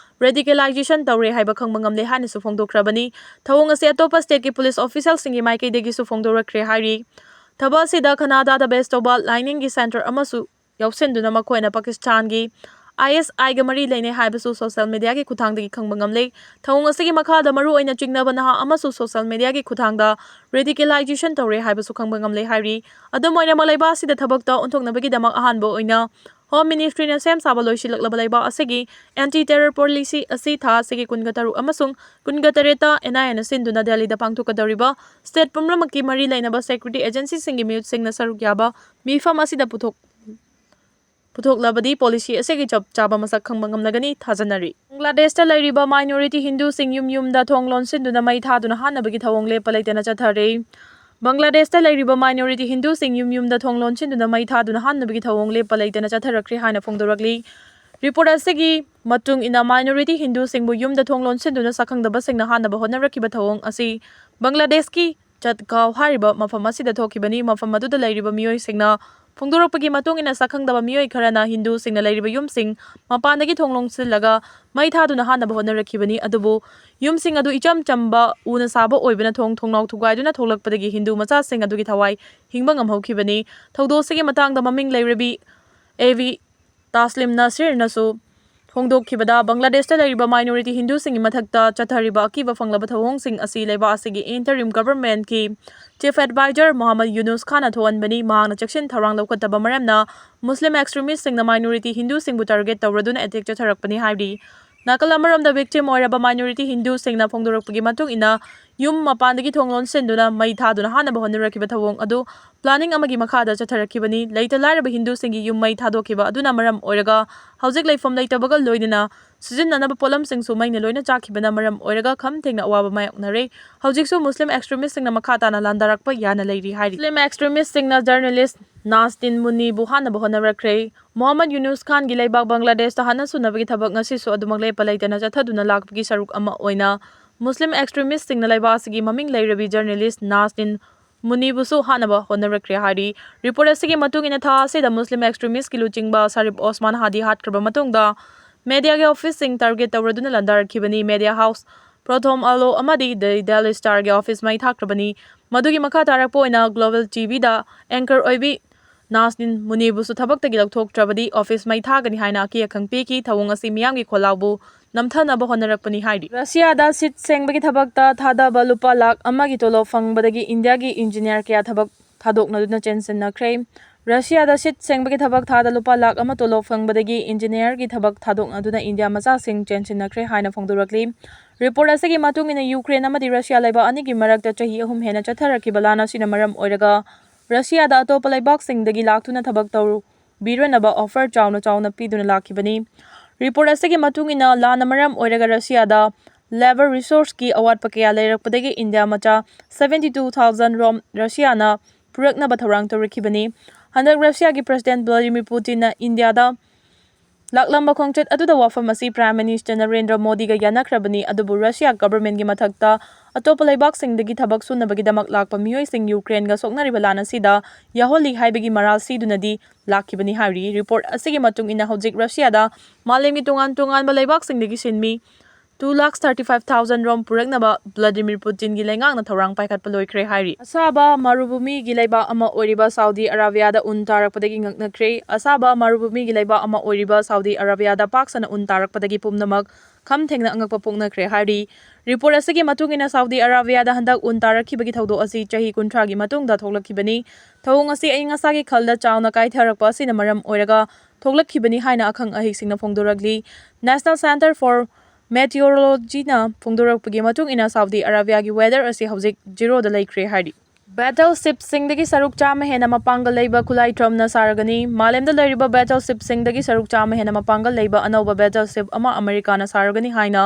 ꯔꯦꯗꯤꯀꯦꯂꯥꯏꯖꯦꯁꯟ ꯇꯧꯔꯦ ꯍꯥꯏꯕ ꯈꯪꯕ ꯉꯝꯂꯦ ꯍꯥꯏꯅꯁꯨ ꯐꯣꯡꯗꯣꯛꯈ꯭ꯔꯕꯅꯤ꯫ ꯊꯧꯑꯣꯡ ꯑꯁꯤ ꯑꯇꯣꯞꯄ ꯁ꯭ꯇꯦꯠꯀꯤ ꯄꯨꯂꯤꯁ ꯑꯣꯐꯤꯁꯤꯌꯦꯜꯁꯤꯡꯒꯤ ꯃꯥꯏꯀꯩꯗꯒꯤꯁꯨ ꯐꯣꯡꯗꯣꯔꯛꯈ꯭ꯔꯦ ꯍꯥꯏꯔꯤ꯫ ꯊꯕꯛ ꯑꯁꯤꯗ ꯈꯅꯥꯗꯥꯗ ꯕꯦꯁ ꯇꯧꯕ ꯂꯥꯏꯅꯤꯡꯒꯤ ꯁꯦꯟꯇꯔ ꯑꯃꯁꯨ ꯌꯥꯎꯁꯤꯟꯗꯨꯅ ꯃꯈꯣꯏꯅ ꯄꯥꯀꯤꯁꯇꯥꯟꯒꯤ ꯑꯥꯏ ꯑꯦꯁ ꯑꯥꯏꯒ ꯃꯔꯤ ꯂꯩꯅꯩ ꯍꯥꯏꯕꯁꯨ ꯁꯣꯁꯤꯌꯦꯜ ꯃꯤꯗꯤꯌꯥꯒꯤ ꯈꯨꯠꯊꯥꯡꯗꯒꯤ ꯈꯪꯕ ꯉꯝꯂꯦ꯫ ꯊꯧꯑꯣꯡ ꯑꯁꯤꯒꯤ ꯃꯈꯥꯗ ꯃꯔꯨꯑꯣꯏꯅ ꯆꯤꯡꯅꯕ ꯅꯍꯥ ꯑꯃꯁꯨ ꯁꯣꯁꯤꯌꯦꯜ ꯃꯤꯗꯤꯌꯥꯒꯤ ꯈꯨꯠꯊꯥꯡꯗ ꯔꯦꯗꯤꯀꯦꯂꯥꯏꯖꯦꯁꯟ ꯇꯧꯔꯦ ꯍꯥꯏꯕꯁꯨ ꯈꯪꯕ ꯉꯝꯂꯦ ꯍꯥꯏꯔꯤ꯫ ꯑꯗꯨꯝ ꯑꯣꯏꯅꯃꯛ, ꯂꯩꯕꯥꯛ ꯑꯁꯤꯗ ꯊꯕꯛꯇ ꯑꯣꯟꯊꯣꯛꯅꯕꯒꯤꯗꯃꯛ ꯑꯍꯥꯟꯕ ꯑꯣꯏꯅ ꯍꯣꯝ ꯃꯤꯅꯤꯁꯇ꯭ꯔꯤꯅ ꯁꯦꯝ ꯁꯥꯕ ꯂꯣꯏꯁꯤꯜꯂꯛꯂꯕ ꯂꯩꯕꯥꯛ ꯑꯁꯤꯒꯤ ꯑꯦꯟꯇꯤ ꯇꯦꯔꯔ ꯄꯣꯂꯤꯁꯤ ꯑꯁꯤ ꯊꯥ ꯑꯁꯤꯒꯤ ꯀꯨꯟꯒ ꯇꯔꯨꯛ ꯑꯃꯁꯨꯡ ꯀꯨꯟꯒ ꯇꯔꯦꯠꯇ ꯑꯦꯟ ꯑꯥꯏ ꯑꯦꯅ ꯁꯤꯟꯗꯨꯅ ꯗꯦꯜꯂꯤꯗ ꯄꯥꯡꯊꯣꯛꯀꯗꯧꯔꯤꯕ ꯁ꯭ꯇꯦꯠ ꯄꯨꯝꯅꯃꯛꯀꯤ ꯃꯔꯤ ꯂꯩꯅꯕ ꯁꯦꯀ꯭ꯌꯨꯔꯤꯇꯤ ꯑꯦꯖꯦꯟꯁꯤꯁꯤꯡꯒꯤ ꯃꯤꯍꯨꯠꯁꯤꯡꯅ ꯁꯔꯨꯛ ꯌꯥꯕ ꯃꯤꯐꯝ ꯑꯁꯤꯗ ꯄꯨꯊꯣꯛ-, ꯄꯨꯊꯣꯛꯂꯕꯗꯤ ꯄꯣꯂꯤꯁꯤ ꯑꯁꯤꯒꯤ ꯆꯞ ꯆꯥꯕ ꯃꯁꯛ ꯈꯪꯕ ꯉꯝꯂꯒꯅꯤ ꯊꯥꯖꯅꯔꯤ꯫ ꯕꯪꯒ꯭ꯂꯥꯗꯦꯁꯇ ꯂꯩꯔꯤꯕ ꯃꯥꯏꯅꯣꯔꯤꯇꯤ ꯍꯤꯟꯗꯨꯁꯤꯡ ꯌꯨꯝ ꯌꯨꯝꯗ ꯊꯣꯡ ꯂꯣꯟꯁꯤꯟꯗꯨꯅ ꯃꯩ ꯊꯥꯗꯨꯅ ꯍꯥꯠꯅꯕꯒꯤ ꯊꯧꯑꯣꯡ ꯂꯦꯞꯄ ꯂꯩꯇꯅ ꯆꯠꯊꯔꯤ꯫ ꯕꯪꯒ꯭ꯂꯥꯗꯦꯁꯇ ꯂꯩꯔꯤꯕ ꯃꯥꯏꯅꯣꯔꯤꯇꯤ ꯍꯤꯟꯗꯨꯁꯤꯡ ꯌꯨꯝ ꯌꯨꯝꯗ ꯊꯣꯡ ꯂꯣꯟꯁꯤꯟꯗꯨꯅ ꯃꯩ ꯊꯥꯗꯨꯅ ꯍꯥꯠꯅꯕꯒꯤ ꯊꯧꯑꯣꯡ ꯂꯦꯞꯄ ꯂꯩꯇꯅ ꯆꯠꯊꯔꯛꯈ꯭ꯔꯦ ꯍꯥꯏꯅ ꯐꯣꯡꯗꯣꯔꯛꯂꯤ꯫ ꯔꯤꯄꯣꯔꯠ ꯑꯁꯤꯒꯤ ꯃꯇꯨꯡ ꯏꯟꯅ, ꯃꯥꯏꯅꯣꯔꯤꯇꯤ ꯍꯤꯟꯗꯨꯁꯤꯡꯕꯨ ꯌꯨꯝꯗ ꯊꯣꯡ ꯂꯣꯟꯁꯤꯟꯗꯨꯅ ꯁꯛꯈꯪꯗꯕꯁꯤꯡꯅ ꯍꯥꯠꯅꯕ ꯍꯣꯠꯅꯔꯛꯈꯤꯕ ꯊꯧꯑꯣꯡ ꯑꯁꯤ ꯕꯪꯒ꯭ꯂꯥꯗꯦꯁꯀꯤ ꯆꯠꯒꯥꯎ ꯍꯥꯏꯔꯤꯕ ꯃꯐꯝ ꯑꯁꯤꯗ ꯊꯣꯛꯈꯤꯕꯅꯤ꯫ ꯃꯐꯝ ꯑꯗꯨꯗ ꯂꯩꯔꯤꯕ ꯃꯤꯑꯣꯏꯁꯤꯡꯅ ꯐꯣꯡꯗꯣꯔꯛꯄꯒꯤ ꯃꯇꯨꯡ ꯏꯟꯅ, ꯁꯛꯈꯪꯗꯕ ꯃꯤꯑꯣꯏ ꯈꯔꯅ ꯍꯤꯟꯗꯨꯁꯤꯡꯅ ꯂꯩꯔꯤꯕ ꯌꯨꯝꯁꯤꯡ ꯃꯄꯥꯟꯗꯒꯤ ꯊꯣꯡ ꯂꯣꯟꯁꯤꯜꯂꯒ ꯃꯩ ꯊꯥꯗꯨꯅ ꯍꯥꯠꯅꯕ ꯍꯣꯠꯅꯔꯛꯈꯤꯕꯅꯤ꯫ ꯑꯗꯨꯕꯨ ꯌꯨꯝꯁꯤꯡ ꯑꯗꯨ ꯏꯆꯝ ꯆꯝꯕ ꯎꯅ ꯁꯥꯕ ꯑꯣꯏꯕꯅ ꯊꯣꯡ ꯊꯣꯡꯅꯥꯎ ꯊꯨꯒꯥꯏꯗꯨꯅ ꯊꯣꯛꯂꯛꯄꯗꯒꯤ ꯍꯤꯟꯗꯨ ꯃꯆꯥꯁꯤꯡ ꯑꯗꯨꯒꯤ ꯊꯋꯥꯏ ꯍꯤꯡꯕ ꯉꯝꯍꯧꯈꯤꯕꯅꯤ꯫ ꯊꯧꯗꯣꯛ ꯑꯁꯤꯒꯤ ꯃꯇꯥꯡꯗ ꯃꯃꯤꯡ ꯂꯩꯔꯕꯤ ꯑꯦ ꯚꯤ ꯇꯥꯁꯂꯤꯝ ꯅꯁꯤꯔꯅꯁꯨ ꯐꯣꯡꯗꯣꯛꯈꯤꯕꯗ, ꯕꯪꯒ꯭ꯂꯥꯗꯦꯁꯇ ꯂꯩꯔꯤꯕ minority ꯍꯤꯟꯗꯨꯁꯤꯡꯒꯤ ꯃꯊꯛꯇ ꯆꯠꯊꯔꯤꯕ ꯑꯀꯤꯕ ꯐꯪꯂꯕ ꯊꯧꯑꯣꯡꯁꯤꯡ ꯑꯁꯤ ꯂꯩꯕꯥꯛ ꯑꯁꯤꯒꯤ interim governmentꯀꯤ chief advisor ꯃꯣꯍꯝꯃꯗ ꯌꯨꯅꯨꯁ ꯈꯥꯟꯅ ꯊꯣꯛꯍꯟꯕꯅꯤ꯫ ꯃꯍꯥꯛꯅ ꯆꯦꯛꯁꯤꯟ ꯊꯧꯔꯥꯡ ꯂꯧꯈꯠꯇꯕ ꯃꯔꯝꯅ ꯃꯨꯁꯂꯤꯝ extremistꯁꯤꯡꯅ minority ꯍꯤꯟꯗꯨꯁꯤꯡꯕꯨ target ꯇꯧꯔꯗꯨꯅ attack ꯆꯠꯊꯔꯛꯄꯅꯤ ꯍꯥꯏꯔꯤ꯫ ꯅꯥꯀꯜ ꯑꯃꯔꯣꯝꯗ victim ꯑꯣꯏꯔꯕ minority ꯍꯤꯟꯗꯨꯁꯤꯡꯅ ꯐꯣꯡꯗꯣꯔꯛꯄꯒꯤ ꯃꯇꯨꯡ ꯏꯟꯅ, ꯌꯨꯝ ꯃꯄꯥꯟꯗꯒꯤ ꯊꯣꯡ ꯂꯣꯟꯁꯤꯟꯗꯨꯅ ꯃꯩ ꯊꯥꯗꯨꯅ ꯍꯥꯠꯅꯕ ꯍꯣꯠꯅꯔꯛꯈꯤꯕ ꯊꯧꯑꯣꯡ ꯑꯗꯨ planning ꯑꯃꯒꯤ ꯃꯈꯥꯗ ꯆꯠꯊꯔꯛꯈꯤꯕꯅꯤ꯫ ꯂꯩꯇ ꯂꯥꯏꯔꯕ ꯍꯤꯟꯗꯨꯁꯤꯡꯒꯤ ꯌꯨꯝ ꯃꯩ ꯊꯥꯗꯣꯛꯈꯤꯕ ꯑꯗꯨꯅ ꯃꯔꯝ ꯑꯣꯏꯔꯒ ꯍꯧꯖꯤꯛ ꯂꯩꯐꯝ ꯂꯩꯇꯕꯒ ꯂꯣꯏꯅꯅ ꯁꯤꯖꯤꯟꯅꯅꯕ ꯄꯣꯠꯂꯝꯁꯤꯡꯁꯨ ꯃꯩꯅ ꯂꯣꯏꯅ ꯆꯥꯛꯈꯤꯕꯅ ꯃꯔꯝ ꯑꯣꯏꯔꯒ ꯈꯝ ꯊꯦꯡꯅ ꯑꯋꯥꯕ ꯃꯥꯌꯣꯛꯅꯔꯦ꯫ ꯍꯧꯖꯤꯛꯁꯨ ꯃꯨꯁꯂꯤꯝ extremistꯁꯤꯡꯅ ꯃꯈꯥ ꯇꯥꯅ ꯂꯥꯟꯗꯥꯔꯛꯄ ꯌꯥꯅ ꯂꯩꯔꯤ ꯍꯥꯏꯔꯤ꯫ ꯃꯨꯁꯂꯤꯝ extremistꯁꯤꯡꯅ journalist ꯅꯥꯁꯗꯤꯟ ꯃꯨꯅꯤꯕꯨ ꯍꯥꯠꯅꯕ ꯍꯣꯠꯅꯔꯛꯈ꯭ꯔꯦ꯫ ꯃꯣꯍꯝꯃꯗ ꯌꯨꯅꯨꯁ ꯈꯥꯟꯒꯤ ꯂꯩꯕꯥꯛ ꯕꯪꯒ꯭ꯂꯥꯗꯦꯁꯇ ꯍꯥꯠꯅ ꯁꯨꯅꯕꯒꯤ ꯊꯕꯛ ꯉꯁꯤꯁꯨ ꯑꯗꯨꯃꯛ ꯂꯦꯞꯄ ꯂꯩꯇꯅ ꯆꯠꯊꯗꯨꯅ ꯂꯥꯛꯄꯒꯤ ꯁꯔꯨꯛ ꯑꯃ ꯑꯣꯏꯅ ꯃꯨꯁꯂꯤꯝ extremistꯁꯤꯡꯅ ꯂꯩꯕꯥꯛ ꯑꯁꯤꯒꯤ ꯃꯃꯤꯡ ꯂꯩꯔꯕꯤ journalist ꯅꯥꯁꯗꯤꯟ ꯃꯨꯅꯤꯕꯨꯁꯨ ꯍꯥꯠꯅꯕ ꯍꯣꯠꯅꯔꯛꯈ꯭ꯔꯦ ꯍꯥꯏꯔꯤ꯫ Report ꯑꯁꯤꯒꯤ ꯃꯇꯨꯡ ꯏꯟꯅ, ꯊꯥ ꯑꯁꯤꯗ ꯃꯨꯁꯂꯤꯝ extremistꯀꯤ ꯂꯨꯆꯤꯡꯕ ꯁꯥꯔꯤꯐ ꯑꯣꯁꯃꯥꯟ ꯍꯥꯗꯤ ꯍꯥꯠꯈ꯭ꯔꯕ ꯃꯇꯨꯡꯗ mediaꯒꯤ officeꯁꯤꯡ target ꯇꯧꯔꯗꯨꯅ ꯂꯥꯟꯗꯥꯔꯛꯈꯤꯕꯅꯤ꯫ Media house Prothom Alo ꯑꯃꯗꯤ The Daily Starꯒꯤ office ꯃꯩ ꯊꯥꯈ꯭ꯔꯕꯅꯤ꯫ ꯃꯗꯨꯒꯤ ꯃꯈꯥ ꯇꯥꯔꯛꯄ ꯑꯣꯏꯅ Global TVꯗ anchor ꯑꯣꯏꯕꯤ ꯅꯥꯁꯗꯤꯟ ꯃꯨꯅꯤꯕꯨꯁꯨ ꯊꯕꯛꯇꯒꯤ ꯂꯧꯊꯣꯛꯇ꯭ꯔꯕꯗꯤ office ꯃꯩ ꯊꯥꯒꯅꯤ ꯍꯥꯏꯅ ꯑꯀꯤ ꯑꯈꯪ ꯄꯤꯈꯤ꯫ ꯊꯧꯑꯣꯡ ꯑꯁꯤ ꯃꯤꯌꯥꯝꯒꯤ ꯈꯣꯜꯂꯥꯎꯕꯨ ꯅꯝꯊꯅꯕ ꯍꯣꯠꯅꯔꯛꯄꯅꯤ ꯍꯥꯏꯔꯤ꯫ ꯔꯁꯤꯌꯥꯗ ꯁꯤꯠ ꯁꯦꯡꯕꯒꯤ ꯊꯕꯛꯇ ꯊꯥꯗꯕ ꯂꯨꯄꯥ ꯂꯥꯈ ꯑꯃꯒꯤ ꯇꯣꯂꯣꯞ ꯐꯪꯕꯗꯒꯤ ꯏꯟꯗꯤꯌꯥꯒꯤ engineer ꯀꯌꯥ ꯊꯕꯛ ꯊꯥꯗꯣꯛꯅꯗꯨꯅ ꯆꯦꯟꯁꯤꯟꯅꯈ꯭ꯔꯦ꯫ ꯔꯁꯤꯌꯥꯗ ꯁꯤꯠ ꯁꯦꯡꯕꯒꯤ ꯊꯕꯛ ꯊꯥꯗ ꯂꯨꯄꯥ ꯂꯥꯈ ꯑꯃ ꯇꯣꯂꯣꯞ ꯐꯪꯕꯗꯒꯤ engineerꯒꯤ ꯊꯕꯛ ꯊꯥꯗꯣꯛꯅꯗꯨꯅ ꯏꯟꯗꯤꯌꯥ ꯃꯆꯥꯁꯤꯡ ꯆꯦꯟꯁꯤꯟꯅꯈ꯭ꯔꯦ ꯍꯥꯏꯅ ꯐꯣꯡꯗꯣꯔꯛꯂꯤ꯫ Report ꯑꯁꯤꯒꯤ ꯃꯇꯨꯡ ꯏꯟꯅ, ꯌꯨꯀ꯭ꯔꯦꯟ ꯑꯃꯗꯤ ꯔꯁꯤꯌꯥ ꯂꯩꯕꯥꯛ ꯑꯅꯤꯒꯤ ꯃꯔꯛꯇ ꯆꯍꯤ ꯑꯍꯨꯝ ꯍꯦꯟꯅ ꯆꯠꯊꯔꯛꯈꯤꯕ ꯂꯥꯟ ꯑꯁꯤꯅ ꯃꯔꯝ ꯑꯣꯏꯔꯒ ꯔꯁꯤꯌꯥꯗ ꯑꯇꯣꯞꯄ ꯂꯩꯕꯥꯛꯁꯤꯡꯗꯒꯤ ꯂꯥꯛꯇꯨꯅ ꯊꯕꯛ ꯇꯧꯕꯤꯔꯅꯕ offer ꯆꯥꯎꯅ ꯆꯥꯎꯅ ꯄꯤꯗꯨꯅ ꯂꯥꯛꯈꯤꯕꯅꯤ꯫ Report ꯑꯁꯤꯒꯤ ꯃꯇꯨꯡ ꯏꯟꯅ, ꯂꯥꯟꯅ ꯃꯔꯝ ꯑꯣꯏꯔꯒ ꯔꯁꯤꯌꯥꯗ labour resourceꯀꯤ ꯑꯋꯥꯠꯄ ꯀꯌꯥ ꯂꯩꯔꯛꯄꯗꯒꯤ ꯏꯟꯗꯤꯌꯥ ꯃꯆꯥ seventy two thousand ꯔꯣꯝ ꯔꯁꯤꯌꯥꯅ ꯄꯨꯔꯛꯅꯕ ꯊꯧꯔꯥꯡ ꯇꯧꯔꯛꯈꯤꯕꯅꯤ꯫ ꯍꯟꯗꯛ ꯔꯁꯤꯌꯥꯒꯤ President Vladimir Putinꯅ ꯏꯟꯗꯤꯌꯥꯗ ꯂꯥꯛꯂꯝꯕ ꯈꯣꯡꯆꯠ ꯑꯗꯨꯗ ꯋꯥꯐꯝ ꯑꯁꯤ Prime Minister ꯅꯔꯦꯟꯗ꯭ꯔ ꯃꯣꯗꯤꯒ ꯌꯥꯅꯈ꯭ꯔꯕꯅꯤ, ꯑꯗꯨꯕꯨ ꯔꯁꯤꯌꯥ governmentꯀꯤ ꯃꯊꯛꯇ ꯑꯇꯣꯞꯄ ꯂꯩꯕꯥꯛꯁꯤꯡꯗꯒꯤ ꯊꯕꯛ ꯁꯨꯅꯕꯒꯤꯗꯃꯛ ꯂꯥꯛꯄ ꯃꯤꯑꯣꯏꯁꯤꯡ ꯌꯨꯀ꯭ꯔꯦꯟꯒ ꯁꯣꯛꯅꯔꯤꯕ ꯂꯥꯟ ꯑꯁꯤꯗ ꯌꯥꯎꯍꯜꯂꯤ ꯍꯥꯏꯕꯒꯤ ꯃꯔꯥꯜ ꯁꯤꯗꯨꯅꯗꯤ ꯂꯥꯛꯈꯤꯕꯅꯤ ꯍꯥꯏꯔꯤ꯫ Report ꯑꯁꯤꯒꯤ ꯃꯇꯨꯡ ꯏꯟꯅ, ꯍꯧꯖꯤꯛ ꯔꯁꯤꯌꯥꯗ ꯃꯥꯂꯦꯝꯒꯤ ꯇꯣꯉꯥꯟ ꯇꯣꯉꯥꯟꯕ ꯂꯩꯕꯥꯛꯁꯤꯡꯗꯒꯤ ꯁꯤꯟꯃꯤ two lakh thirty five thousand ꯔꯣꯝ ꯄꯨꯔꯛꯅꯕ ꯚ꯭ꯂꯥꯗꯤꯃꯤꯔ ꯄꯨꯇꯤꯟꯒꯤ ꯂꯩꯉꯥꯛꯅ ꯊꯧꯔꯥꯡ ꯄꯥꯏꯈꯠꯄ ꯂꯣꯏꯈ꯭ꯔꯦ ꯍꯥꯏꯔꯤ꯫ ꯑꯁꯥꯕ ꯃꯔꯨꯚꯨꯃꯤꯒꯤ ꯂꯩꯕꯥꯛ ꯑꯃ ꯑꯣꯏꯔꯤꯕ ꯁꯥꯎꯗꯤ ꯑꯔꯥꯕꯤꯌꯥꯗ ꯎꯟ ꯇꯥꯔꯛꯄꯗꯒꯤ ꯉꯛꯅꯈ꯭ꯔꯦ꯫ ꯑꯁꯥꯕ ꯃꯔꯨꯚꯨꯃꯤꯒꯤ ꯂꯩꯕꯥꯛ ꯑꯃ ꯑꯣꯏꯔꯤꯕ ꯁꯥꯎꯗꯤ ꯑꯔꯥꯕꯤꯌꯥꯗ ꯄꯥꯛ ꯁꯟꯅ ꯎꯟ ꯇꯥꯔꯛꯄꯗꯒꯤ ꯄꯨꯝꯅꯃꯛ ꯈꯝ ꯊꯦꯡꯅ ꯑꯉꯛꯄ ꯄꯣꯛꯅꯈ꯭ꯔꯦ ꯍꯥꯏꯔꯤ꯫ ꯔꯤꯄꯣꯔꯠ ꯑꯁꯤꯒꯤ ꯃꯇꯨꯡ ꯏꯟꯅ ꯁꯥꯎꯗꯤ ꯑꯔꯥꯕꯤꯌꯥꯗ ꯍꯟꯗꯛ ꯎꯟ ꯇꯥꯔꯛꯈꯤꯕꯒꯤ ꯊꯧꯗꯣꯛ ꯑꯁꯤ ꯆꯍꯤ ꯀꯨꯟꯊ꯭ꯔꯥꯒꯤ ꯃꯇꯨꯡꯗ ꯊꯣꯛꯂꯛꯈꯤꯕꯅꯤ꯫ ꯊꯧꯑꯣꯡ ꯑꯁꯤ ꯑꯏꯪ ꯑꯁꯥꯒꯤ ꯈꯜꯗ ꯆꯥꯎꯅ ꯀꯥꯏꯊꯔꯛꯄ ꯑꯁꯤꯅ ꯃꯔꯝ ꯑꯣꯏꯔꯒ ꯊꯣꯛꯂꯛꯈꯤꯕꯅꯤ ꯍꯥꯏꯅ ꯑꯈꯪ ꯑꯍꯩꯁꯤꯡꯅ ꯐꯣꯡꯗꯣꯔꯛꯂꯤ꯫ National Centre for Meteorologyꯅ ꯐꯣꯡꯗꯣꯔꯛꯄꯒꯤ ꯃꯇꯨꯡ ꯏꯟꯅ ꯁꯥꯎꯗꯤ ꯑꯔꯥꯕꯤꯌꯥꯒꯤ weather ꯑꯁꯤ ꯍꯧꯖꯤꯛ ꯖꯤꯔꯣꯗ ꯂꯩꯈ꯭ꯔꯦ ꯍꯥꯏꯔꯤ꯫ Battleshipꯁꯤꯡꯗꯒꯤ ꯁꯔꯨꯛ ꯆꯥꯝꯃ ꯍꯦꯟꯅ ꯃꯄꯥꯡꯒꯜ ꯂꯩꯕ ꯈꯨꯠꯂꯥꯏ ꯇ꯭ꯔꯝꯅ ꯁꯥꯔꯒꯅꯤ꯫ ꯃꯥꯂꯦꯝꯗ ꯂꯩꯔꯤꯕ battleshipꯁꯤꯡꯗꯒꯤ ꯁꯔꯨꯛ ꯆꯥꯝꯃ ꯍꯦꯟꯅ ꯃꯄꯥꯡꯒꯜ ꯂꯩꯕ ꯑꯅꯧꯕ battleship ꯑꯃ ꯑꯃꯦꯔꯤꯀꯥꯅ ꯁꯥꯔꯒꯅꯤ ꯍꯥꯏꯅ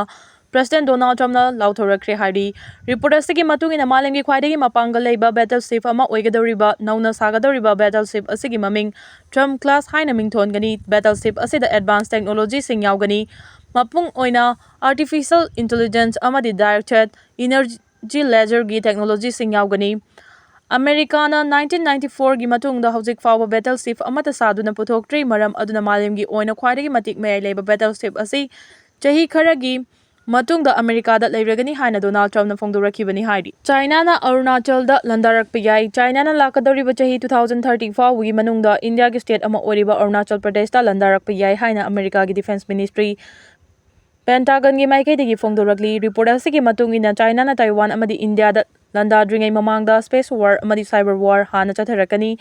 President Donald Trumpꯅ ꯂꯥꯎꯊꯣꯔꯛꯈ꯭ꯔꯦ ꯍꯥꯏꯔꯤ꯫ ꯔꯤꯄꯣꯔꯠ ꯑꯁꯤꯒꯤ ꯃꯇꯨꯡ ꯏꯟꯅ ꯃꯥꯂꯦꯝꯒꯤ ꯈ꯭ꯋꯥꯏꯗꯒꯤ ꯃꯄꯥꯡꯒꯜ ꯂꯩꯕ battleship ꯑꯃ ꯑꯣꯏꯒꯗꯧꯔꯤꯕ ꯅꯧꯅ ꯁꯥꯒꯗꯧꯔꯤꯕ battleship ꯑꯁꯤꯒꯤ ꯃꯃꯤꯡ Trump class ꯍꯥꯏꯅ ꯃꯤꯡꯊꯣꯟꯒꯅꯤ꯫ Battleship ꯑꯁꯤꯗ advance technologyꯁꯤꯡ ꯌꯥꯎꯒꯅꯤ꯫ ꯃꯄꯨꯡ ꯑꯣꯏꯅ artificial intelligence ꯑꯃꯗꯤ directed energy laserꯒꯤ technologyꯁꯤꯡ ꯌꯥꯎꯒꯅꯤ꯫ ꯑꯃꯦꯔꯤꯀꯥꯅ nineteen ninety fourꯒꯤ ꯃꯇꯨꯡꯗ ꯍꯧꯖꯤꯛ ꯐꯥꯎꯕ battleship ꯑꯃꯠꯇ ꯁꯥꯗꯨꯅ ꯄꯨꯊꯣꯛꯇ꯭ꯔꯤ꯫ ꯃꯔꯝ ꯑꯗꯨꯅ ꯃꯥꯂꯦꯝꯒꯤ ꯑꯣꯏꯅ ꯈ꯭ꯋꯥꯏꯗꯒꯤ ꯃꯇꯤꯛ ꯃꯌꯥꯏ ꯂꯩꯕ battleship ꯑꯁꯤ ꯆꯍꯤ ꯈꯔꯒꯤ ꯃꯇꯨꯡꯗ ꯑꯃꯦꯔꯤꯀꯥꯗ ꯂꯩꯔꯒꯅꯤ ꯍꯥꯏꯅ Donald Trumpꯅ ꯐꯣꯡꯗꯣꯔꯛꯈꯤꯕꯅꯤ ꯍꯥꯏꯔꯤ꯫ ꯆꯥꯏꯅꯥꯅ ꯑꯔꯨꯅꯥꯆꯜꯗ ꯂꯥꯟꯗꯥꯔꯛꯄ ꯌꯥꯏ꯫ ꯆꯥꯏꯅꯥꯅ ꯂꯥꯛꯀꯗꯧꯔꯤꯕ ꯆꯍꯤ two thousand thirty ꯐꯥꯎꯕꯒꯤ ꯃꯅꯨꯡꯗ ꯏꯟꯗꯤꯌꯥꯒꯤ state ꯑꯃ ꯑꯣꯏꯔꯤꯕ ꯑꯔꯨꯅꯥꯆꯜ ꯄ꯭ꯔꯗꯦꯁꯇ ꯂꯥꯟꯗꯥꯔꯛꯄ ꯌꯥꯏ ꯍꯥꯏꯅ ꯑꯃꯦꯔꯤꯀꯥꯒꯤ defence ministry Pentagonꯒꯤ ꯃꯥꯏꯀꯩꯗꯒꯤ ꯐꯣꯡꯗꯣꯔꯛꯂꯤ꯫ ꯔꯤꯄꯣꯔꯠ ꯑꯁꯤꯒꯤ ꯃꯇꯨꯡ ꯏꯟꯅ ꯆꯥꯏꯅꯥꯅ ꯇꯥꯏꯋꯥꯟ ꯑꯃꯗꯤ ꯏꯟꯗꯤꯌꯥꯗ ꯂꯥꯟꯗꯥꯗ꯭ꯔꯤꯉꯩ ꯃꯃꯥꯡꯗ space war ꯑꯃꯗꯤ cyber war ꯍꯥꯟꯅ ꯆꯠꯊꯔꯛꯀꯅꯤ꯫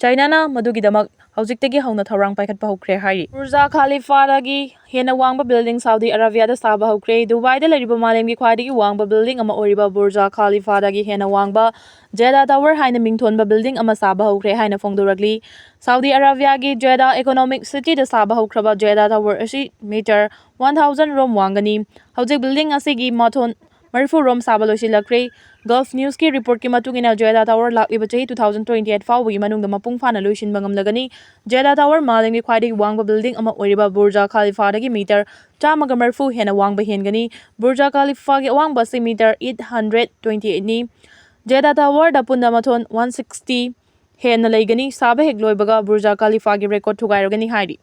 ꯆꯥꯏꯅꯥꯅ ꯃꯗꯨꯒꯤꯗꯃꯛ ꯍꯧꯖꯤꯛꯇꯒꯤ ꯍꯧꯅ ꯊꯧꯔꯥꯡ ꯄꯥꯏꯈꯠꯄ ꯍꯧꯈ꯭ꯔꯦ ꯍꯥꯏꯔꯤ꯫ ꯕꯨꯔꯖꯥ ꯈꯥꯂꯤꯐꯥꯗꯒꯤ ꯍꯦꯟꯅ ꯋꯥꯡꯕ building ꯁꯥꯎꯗꯤ ꯑꯔꯥꯕꯤꯌꯥꯗ ꯁꯥꯕ ꯍꯧꯈ꯭ꯔꯦ꯫ ꯗꯨꯕꯥꯏꯗ ꯂꯩꯔꯤꯕ ꯃꯥꯂꯦꯝꯒꯤ ꯈ꯭ꯋꯥꯏꯗꯒꯤ ꯋꯥꯡꯕ building ꯑꯃ ꯑꯣꯏꯔꯤꯕ ꯕꯨꯔꯖꯥ ꯈꯥꯂꯤꯐꯥꯗꯒꯤ ꯍꯦꯟꯅ ꯋꯥꯡꯕ Jeddah Tower ꯍꯥꯏꯅ ꯃꯤꯡꯊꯣꯟꯕ building ꯑꯃ ꯁꯥꯕ ꯍꯧꯈ꯭ꯔꯦ ꯍꯥꯏꯅ ꯐꯣꯡꯗꯣꯔꯛꯂꯤ꯫ ꯁꯥꯎꯗꯤ ꯑꯔꯥꯕꯤꯌꯥꯒꯤ Jeddah economic cityꯗ ꯁꯥꯕ ꯍꯧꯈ꯭ꯔꯕ Jeddah Tower ꯑꯁꯤ meter one thousand ꯔꯣꯝ ꯋꯥꯡꯒꯅꯤ꯫ ꯍꯧꯖꯤꯛ building ꯑꯁꯤꯒꯤ ꯃꯊꯣꯟ ꯃꯔꯤꯐꯨ ꯔꯣꯝ ꯁꯥꯕ ꯂꯣꯏꯁꯤꯜꯂꯛꯈ꯭ꯔꯦ꯫ Gulf Newsꯀꯤ reportꯀꯤ ꯃꯇꯨꯡ ꯏꯟꯅ Jeddah Tower ꯂꯥꯛꯂꯤꯕ ꯆꯍꯤ two thousand twenty eight ꯐꯥꯎꯕꯒꯤ ꯃꯅꯨꯡꯗ ꯃꯄꯨꯡ ꯐꯥꯅ ꯂꯣꯏꯁꯤꯟꯕ ꯉꯝꯂꯒꯅꯤ꯫ Jeddah Tower ꯃꯥꯂꯦꯝꯒꯤ ꯈ꯭ꯋꯥꯏꯗꯒꯤ ꯋꯥꯡꯕ building ꯑꯃ ꯑꯣꯏꯔꯤꯕ ꯕꯨꯔꯖꯥ ꯈꯥꯂꯤꯐꯥꯗꯒꯤ meter ꯆꯥꯝꯃꯒ ꯃꯔꯤꯐꯨ ꯍꯦꯟꯅ ꯋꯥꯡꯕ ꯍꯦꯟꯒꯅꯤ꯫ ꯕꯨꯔꯖꯥ ꯈꯥꯂꯤꯐꯥꯒꯤ ꯑꯋꯥꯡꯕ ꯑꯁꯤ meter eight hundred twenty eightꯅꯤ꯫ Jeddah Towerꯗ ꯄꯨꯟꯅ ꯃꯊꯣꯟ one sixty ꯍꯦꯟꯅ ꯂꯩꯒꯅꯤ꯫ ꯁꯥꯕ ꯍꯦꯛ ꯂꯣꯏꯕꯒ ꯕꯨꯔꯖꯥ ꯈꯥꯂꯤꯐꯥꯒꯤ record ꯊꯨꯒꯥꯏꯔꯒꯅꯤ ꯍꯥꯏꯔꯤ꯫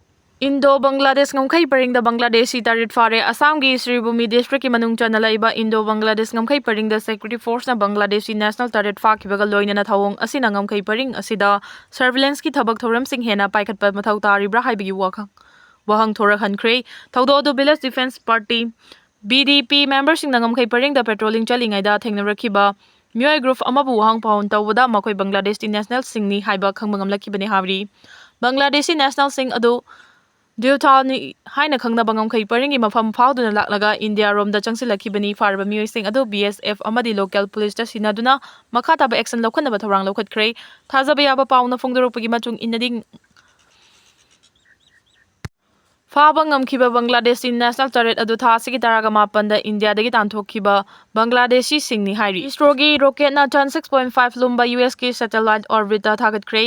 ꯏꯟꯗꯣ ꯕꯪꯒ꯭ꯂꯥꯗꯦꯁ ꯉꯝꯈꯩ ꯄꯔꯤꯡꯗ ꯕꯪꯒ꯭ꯂꯥꯗꯦꯁꯤ ꯇꯔꯦꯠ ꯐꯥꯔꯦ꯫ ꯑꯁꯥꯝꯒꯤ ꯁ꯭ꯔꯤꯚꯨꯃꯤ ꯗꯤꯁꯇ꯭ꯔꯤꯛꯀꯤ ꯃꯅꯨꯡ ꯆꯟꯅ ꯂꯩꯕ ꯏꯟꯗꯣ ꯕꯪꯒ꯭ꯂꯥꯗꯦꯁ ꯉꯝꯈꯩ ꯄꯔꯤꯡꯗ ꯁꯦꯀ꯭ꯌꯨꯔꯤꯇꯤ ꯐꯣꯔꯁꯅ ꯕꯪꯒ꯭ꯂꯥꯗꯦꯁꯤ ꯅꯦꯁꯅꯦꯜ ꯇꯔꯦꯠ ꯐꯥꯈꯤꯕꯒ ꯂꯣꯏꯅꯅ ꯊꯧꯑꯣꯡ ꯑꯁꯤꯅ ꯉꯝꯈꯩ ꯄꯔꯤꯡ ꯑꯁꯤꯗ ꯁꯔꯚꯤꯂꯦꯟꯁꯀꯤ ꯊꯕꯛ ꯊꯧꯔꯝꯁꯤꯡ ꯍꯦꯟꯅ ꯄꯥꯏꯈꯠꯄ ꯃꯊꯧ ꯇꯥꯔꯤꯕ꯭ꯔꯥ ꯍꯥꯏꯕꯒꯤ ꯋꯥꯍꯪ, ꯋꯥꯍꯪ ꯊꯣꯔꯛꯍꯟꯈ꯭ꯔꯦ꯫ ꯊꯧꯗꯣꯛ ꯑꯗꯨ ꯚꯤꯂꯦꯖ ꯗꯤꯐꯦꯟꯁ ꯄꯥꯔꯇꯤ, ꯚꯤ ꯗꯤ ꯄꯤ, ꯃꯦꯝꯕꯔꯁꯤꯡꯅ ꯉꯝꯈꯩ ꯄꯔꯤꯡꯗ ꯄꯦꯇ꯭ꯔꯣꯂꯤꯡ ꯆꯠꯂꯤꯉꯩꯗ ꯊꯦꯡꯅꯔꯛꯈꯤꯕ ꯃꯤꯑꯣꯏ ꯒ꯭ꯔꯨꯞ ꯑꯃꯕꯨ ꯋꯥꯍꯪ ꯄꯥꯎꯍꯟ ꯇꯧꯕꯗ ꯃꯈꯣꯏ ꯕꯪꯒ꯭ꯂꯥꯗꯦꯁꯤ ꯅꯦꯁꯅꯦꯜꯁꯤꯡꯅꯤ ꯍꯥꯏꯕ ꯈꯪꯕ ꯉꯝꯂꯛꯈꯤꯕꯅꯤ ꯍꯥꯏꯔꯤ꯫ ꯕꯪꯒ꯭ꯂꯥꯗꯦꯁꯤ ꯅꯦꯁꯅꯦꯜꯁꯤꯡ ꯑꯗꯨ ꯗ꯭ꯌꯨꯊꯥꯜꯅꯤ ꯍꯥꯏꯅ ꯈꯪꯅꯕ ꯉꯝꯈꯩ ꯄꯔꯤꯡꯒꯤ ꯃꯐꯝ ꯐꯥꯎꯗꯨꯅ ꯂꯥꯛꯂꯒ ꯏꯟꯗꯤꯌꯥꯔꯣꯝꯗ ꯆꯪꯁꯤꯜꯂꯛꯈꯤꯕꯅꯤ꯫ ꯐꯥꯔꯕ ꯃꯤꯑꯣꯏꯁꯤꯡ ꯑꯗꯨ ꯕꯤ ꯑꯦꯁ ꯑꯦꯐ ꯑꯃꯗꯤ ꯂꯣꯀꯦꯜ ꯄꯨꯂꯤꯁꯇ ꯁꯤꯟꯅꯗꯨꯅ ꯃꯈꯥ ꯇꯥꯕ ꯑꯦꯛꯁꯟ ꯂꯧꯈꯠꯅꯕ ꯊꯧꯔꯥꯡ ꯂꯧꯈꯠꯈ꯭ꯔꯦ꯫ ꯊꯥꯖꯕ ꯌꯥꯕ ꯄꯥꯎꯅ ꯐꯣꯡꯗꯣꯔꯛꯄꯒꯤ ꯃꯇꯨꯡ ꯏꯟꯅꯗꯤ, ꯐꯥꯕ ꯉꯝꯈꯤꯕ ꯕꯪꯒ꯭ꯂꯥꯗꯦꯁꯤ ꯅꯦꯁꯅꯦꯜ ꯇꯔꯦꯠ ꯑꯗꯨ ꯊꯥ ꯑꯁꯤꯒꯤ ꯇꯔꯥꯒ ꯃꯥꯄꯟꯗ ꯏꯟꯗꯤꯌꯥꯗꯒꯤ ꯇꯥꯟꯊꯣꯛꯈꯤꯕ ꯕꯪꯒ꯭ꯂꯥꯗꯦꯁꯤꯁꯤꯡꯅꯤ ꯍꯥꯏꯔꯤ꯫ ꯏꯁꯔꯣꯒꯤ ꯔꯣꯀꯦꯠꯅ ꯆꯥꯟ ꯁꯤꯛꯁ ꯄꯣꯏꯟ ꯐꯥꯏꯚ ꯂꯨꯝꯕ ꯌꯨ ꯑꯦꯁꯀꯤ ꯁꯦꯇꯦꯂꯥꯏꯠ ꯑꯣꯔꯕꯤꯠꯇ ꯊꯥꯒꯠꯈ꯭ꯔꯦ꯫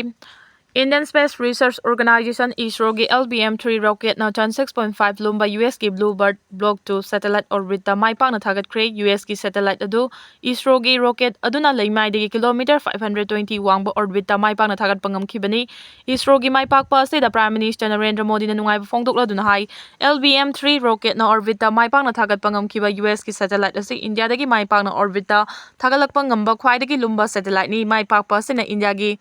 Indian Space Research Organisation, ꯏꯁꯔꯣꯒꯤ L V M three ꯔꯣꯀꯦꯠꯅ ꯆꯥꯟ ꯁꯤꯛꯁ ꯄꯣꯏꯟ ꯐꯥꯏꯚ ꯂꯨꯝꯕ ꯌꯨ ꯑꯦꯁꯀꯤ blue bird block two satellite ꯑꯣꯔꯕꯤꯠꯇ ꯃꯥꯏ ꯄꯥꯛꯅ ꯊꯥꯒꯠꯈ꯭ꯔꯦ꯫ ꯌꯨ ꯑꯦꯁꯀꯤ ꯁꯦꯇꯦꯂꯥꯏꯠ ꯑꯗꯨ ꯏꯁꯔꯣꯒꯤ ꯔꯣꯀꯦꯠ ꯑꯗꯨꯅ ꯂꯩꯃꯥꯏꯗꯒꯤ ꯀꯤꯂꯣꯃꯤꯇꯔ ꯐꯥꯏꯚ ꯍꯟꯗ꯭ꯔꯦꯠ ꯇ꯭ꯋꯦꯟꯇꯤ ꯋꯥꯡꯕ ꯑꯣꯔꯕꯤꯠꯇ ꯃꯥꯏ ꯄꯥꯛꯅ ꯊꯥꯒꯠꯄ ꯉꯝꯈꯤꯕꯅꯤ꯫ ꯏꯁꯔꯣꯒꯤ ꯃꯥꯏ ꯄꯥꯛꯄ ꯑꯁꯤꯗ ꯄ꯭ꯔꯥꯏꯝ ꯃꯤꯅꯤꯁꯇꯔ ꯅꯔꯦꯟꯗ꯭ꯔ ꯃꯣꯗꯤꯅ ꯅꯨꯡꯉꯥꯏꯕ ꯐꯣꯡꯗꯣꯛꯂꯗꯨꯅ ꯍꯥꯏ, L V M three ꯔꯣꯀꯦꯠꯅ ꯑꯣꯔꯕꯤꯠꯇ ꯃꯥꯏ ꯄꯥꯛꯅ ꯊꯥꯒꯠꯄ ꯉꯝꯈꯤꯕ ꯌꯨ ꯑꯦꯁꯀꯤ ꯁꯦꯇꯦꯂꯥꯏꯠ ꯑꯁꯤ ꯏꯟꯗꯤꯌꯥꯗꯒꯤ ꯃꯥꯏ ꯄꯥꯛꯅ ꯑꯣꯔꯕꯤꯠꯇ ꯊꯥꯒꯠꯂꯛꯄ ꯉꯝꯕ ꯈ꯭ꯋꯥꯏꯗꯒꯤ ꯂꯨꯝꯕ ꯁꯦꯇꯦꯂꯥꯏꯠꯅꯤ꯫ ꯃꯥꯏ ꯄꯥꯛꯄ ꯑꯁꯤꯅ ꯏꯟꯗꯤꯌꯥꯒꯤ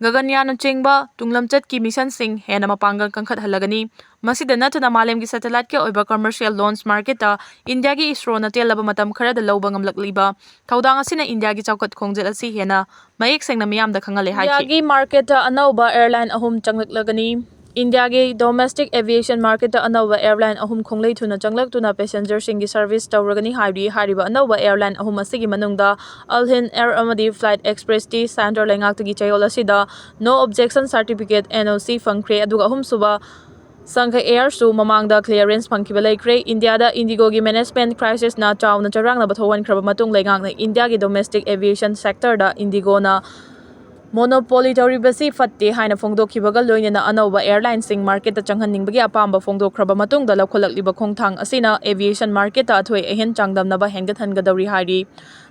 ꯒꯒꯟꯌꯥꯟꯅꯆꯤꯡꯕ ꯇꯨꯡꯂꯝꯆꯠꯀꯤ ꯃꯤꯁꯟꯁꯤꯡ ꯍꯦꯟꯅ ꯃꯄꯥꯡꯒꯜ ꯀꯟꯈꯠꯍꯜꯂꯒꯅꯤ꯫ ꯃꯁꯤꯗ ꯅꯠꯇꯅ ꯃꯥꯂꯦꯝꯒꯤ ꯁꯦꯇꯦꯂꯥꯏꯠꯀꯤ ꯑꯣꯏꯕ ꯀꯃꯔꯁꯤꯌꯦꯜ ꯂꯣꯟꯆ ꯃꯥꯔꯀꯦꯠꯇ ꯏꯟꯗꯤꯌꯥꯒꯤ ꯏꯁꯔꯣꯅ ꯇꯦꯜꯂꯕ ꯃꯇꯝ ꯈꯔꯗ ꯂꯧꯕ ꯉꯝꯂꯛꯂꯤꯕ ꯊꯧꯗꯥꯡ ꯑꯁꯤꯅ ꯏꯟꯗꯤꯌꯥꯒꯤ ꯆꯥꯎꯈꯠ ꯈꯣꯡꯖꯦꯜ ꯑꯁꯤ ꯍꯦꯟꯅ ꯃꯌꯦꯛ ꯁꯦꯡꯅ ꯃꯤꯌꯥꯝꯗ ꯈꯪꯍꯜꯂꯦ ꯍꯥꯏꯈꯤ꯫ ꯏꯟꯗꯤꯌꯥꯒꯤ ꯃꯥꯔꯀꯦꯠꯇ ꯑꯅꯧꯕ ꯑꯦꯌꯔꯂꯥꯏꯟ ꯑꯍꯨꯝ ꯆꯪꯂꯛꯂꯒꯅꯤ꯫ ꯏꯟꯗꯤꯌꯥꯒꯤ ꯗꯣꯃꯦꯁꯇꯤꯛ ꯑꯦꯚꯤꯌꯦꯁꯟ ꯃꯥꯔꯀꯦꯠꯇ ꯑꯅꯧꯕ ꯑꯦꯌꯔꯂꯥꯏꯟ ꯑꯍꯨꯝ ꯈꯣꯡꯂꯩ ꯊꯨꯅ ꯆꯪꯂꯛꯇꯨꯅ ꯄꯦꯁꯦꯟꯖꯔꯁꯤꯡꯒꯤ ꯁꯔꯚꯤꯁ ꯇꯧꯔꯒꯅꯤ ꯍꯥꯏꯔꯤ꯫ ꯍꯥꯏꯔꯤꯕ ꯑꯅꯧꯕ ꯑꯦꯌꯔꯂꯥꯏꯟ ꯑꯍꯨꯝ ꯑꯁꯤꯒꯤ ꯃꯅꯨꯡꯗ ꯑꯜ ꯍꯤꯟ ꯑꯦꯌꯔ ꯑꯃꯗꯤ ꯐ꯭ꯂꯥꯏꯠ ꯑꯦꯛꯁꯄ꯭ꯔꯦꯁꯇꯤ ꯁꯦꯟꯇꯔ ꯂꯩꯉꯥꯛꯇꯒꯤ ꯆꯌꯣꯜ ꯑꯁꯤꯗ ꯅꯣ objection certificate, N O C, ꯐꯪꯈ꯭ꯔꯦ, ꯑꯗꯨꯒ ꯑꯍꯨꯝꯁꯨꯕ ꯁꯪꯘ ꯑꯦꯌꯔꯁꯨ ꯃꯃꯥꯡꯗ ꯀ꯭ꯂꯤꯌꯔꯦꯟꯁ ꯐꯪꯈꯤꯕ ꯂꯩꯈ꯭ꯔꯦ꯫ ꯏꯟꯗꯤꯌꯥꯗ ꯏꯟꯗꯤꯒꯣꯒꯤ ꯃꯦꯅꯦꯖꯃꯦꯟꯠ ꯀ꯭ꯔꯥꯏꯁꯤꯁꯅ ꯆꯥꯎꯅ ꯆꯔꯥꯡꯅꯕ ꯊꯣꯛꯍꯟꯈ꯭ꯔꯕ ꯃꯇꯨꯡ ꯂꯩꯉꯥꯛꯅ ꯏꯟꯗꯤꯌꯥꯒꯤ ꯗꯣꯃꯦꯁꯇꯤꯛ ꯑꯦꯚꯤꯌꯦꯁꯟ ꯁꯦꯛꯇꯔꯗ ꯏꯟꯗꯤꯒꯣꯅ ꯃꯣꯅꯣꯄꯣꯂꯤ ꯇꯧꯔꯤꯕꯁꯤ ꯐꯠꯇꯦ ꯍꯥꯏꯅ ꯐꯣꯡꯗꯣꯛꯈꯤꯕꯒ ꯂꯣꯏꯅꯅ ꯑꯅꯧꯕ ꯑꯦꯌꯔꯂꯥꯏꯟꯁꯤꯡ ꯃꯥꯔꯀꯦꯠꯇ ꯆꯪꯍꯟꯅꯤꯡꯕꯒꯤ ꯑꯄꯥꯝꯕ ꯐꯣꯡꯗꯣꯛꯈ꯭ꯔꯕ ꯃꯇꯨꯡꯗ ꯂꯧꯈꯠꯂꯛꯂꯤꯕ ꯈꯣꯡꯊꯥꯡ ꯑꯁꯤꯅ ꯑꯦꯚꯤꯌꯦꯁꯟ ꯃꯥꯔꯀꯦꯠꯇ ꯑꯊꯣꯏ ꯑꯍꯦꯟ ꯆꯥꯡꯗꯝꯅꯕ ꯍꯦꯟꯒꯠꯍꯟꯒꯗꯧꯔꯤ ꯍꯥꯏꯔꯤ꯫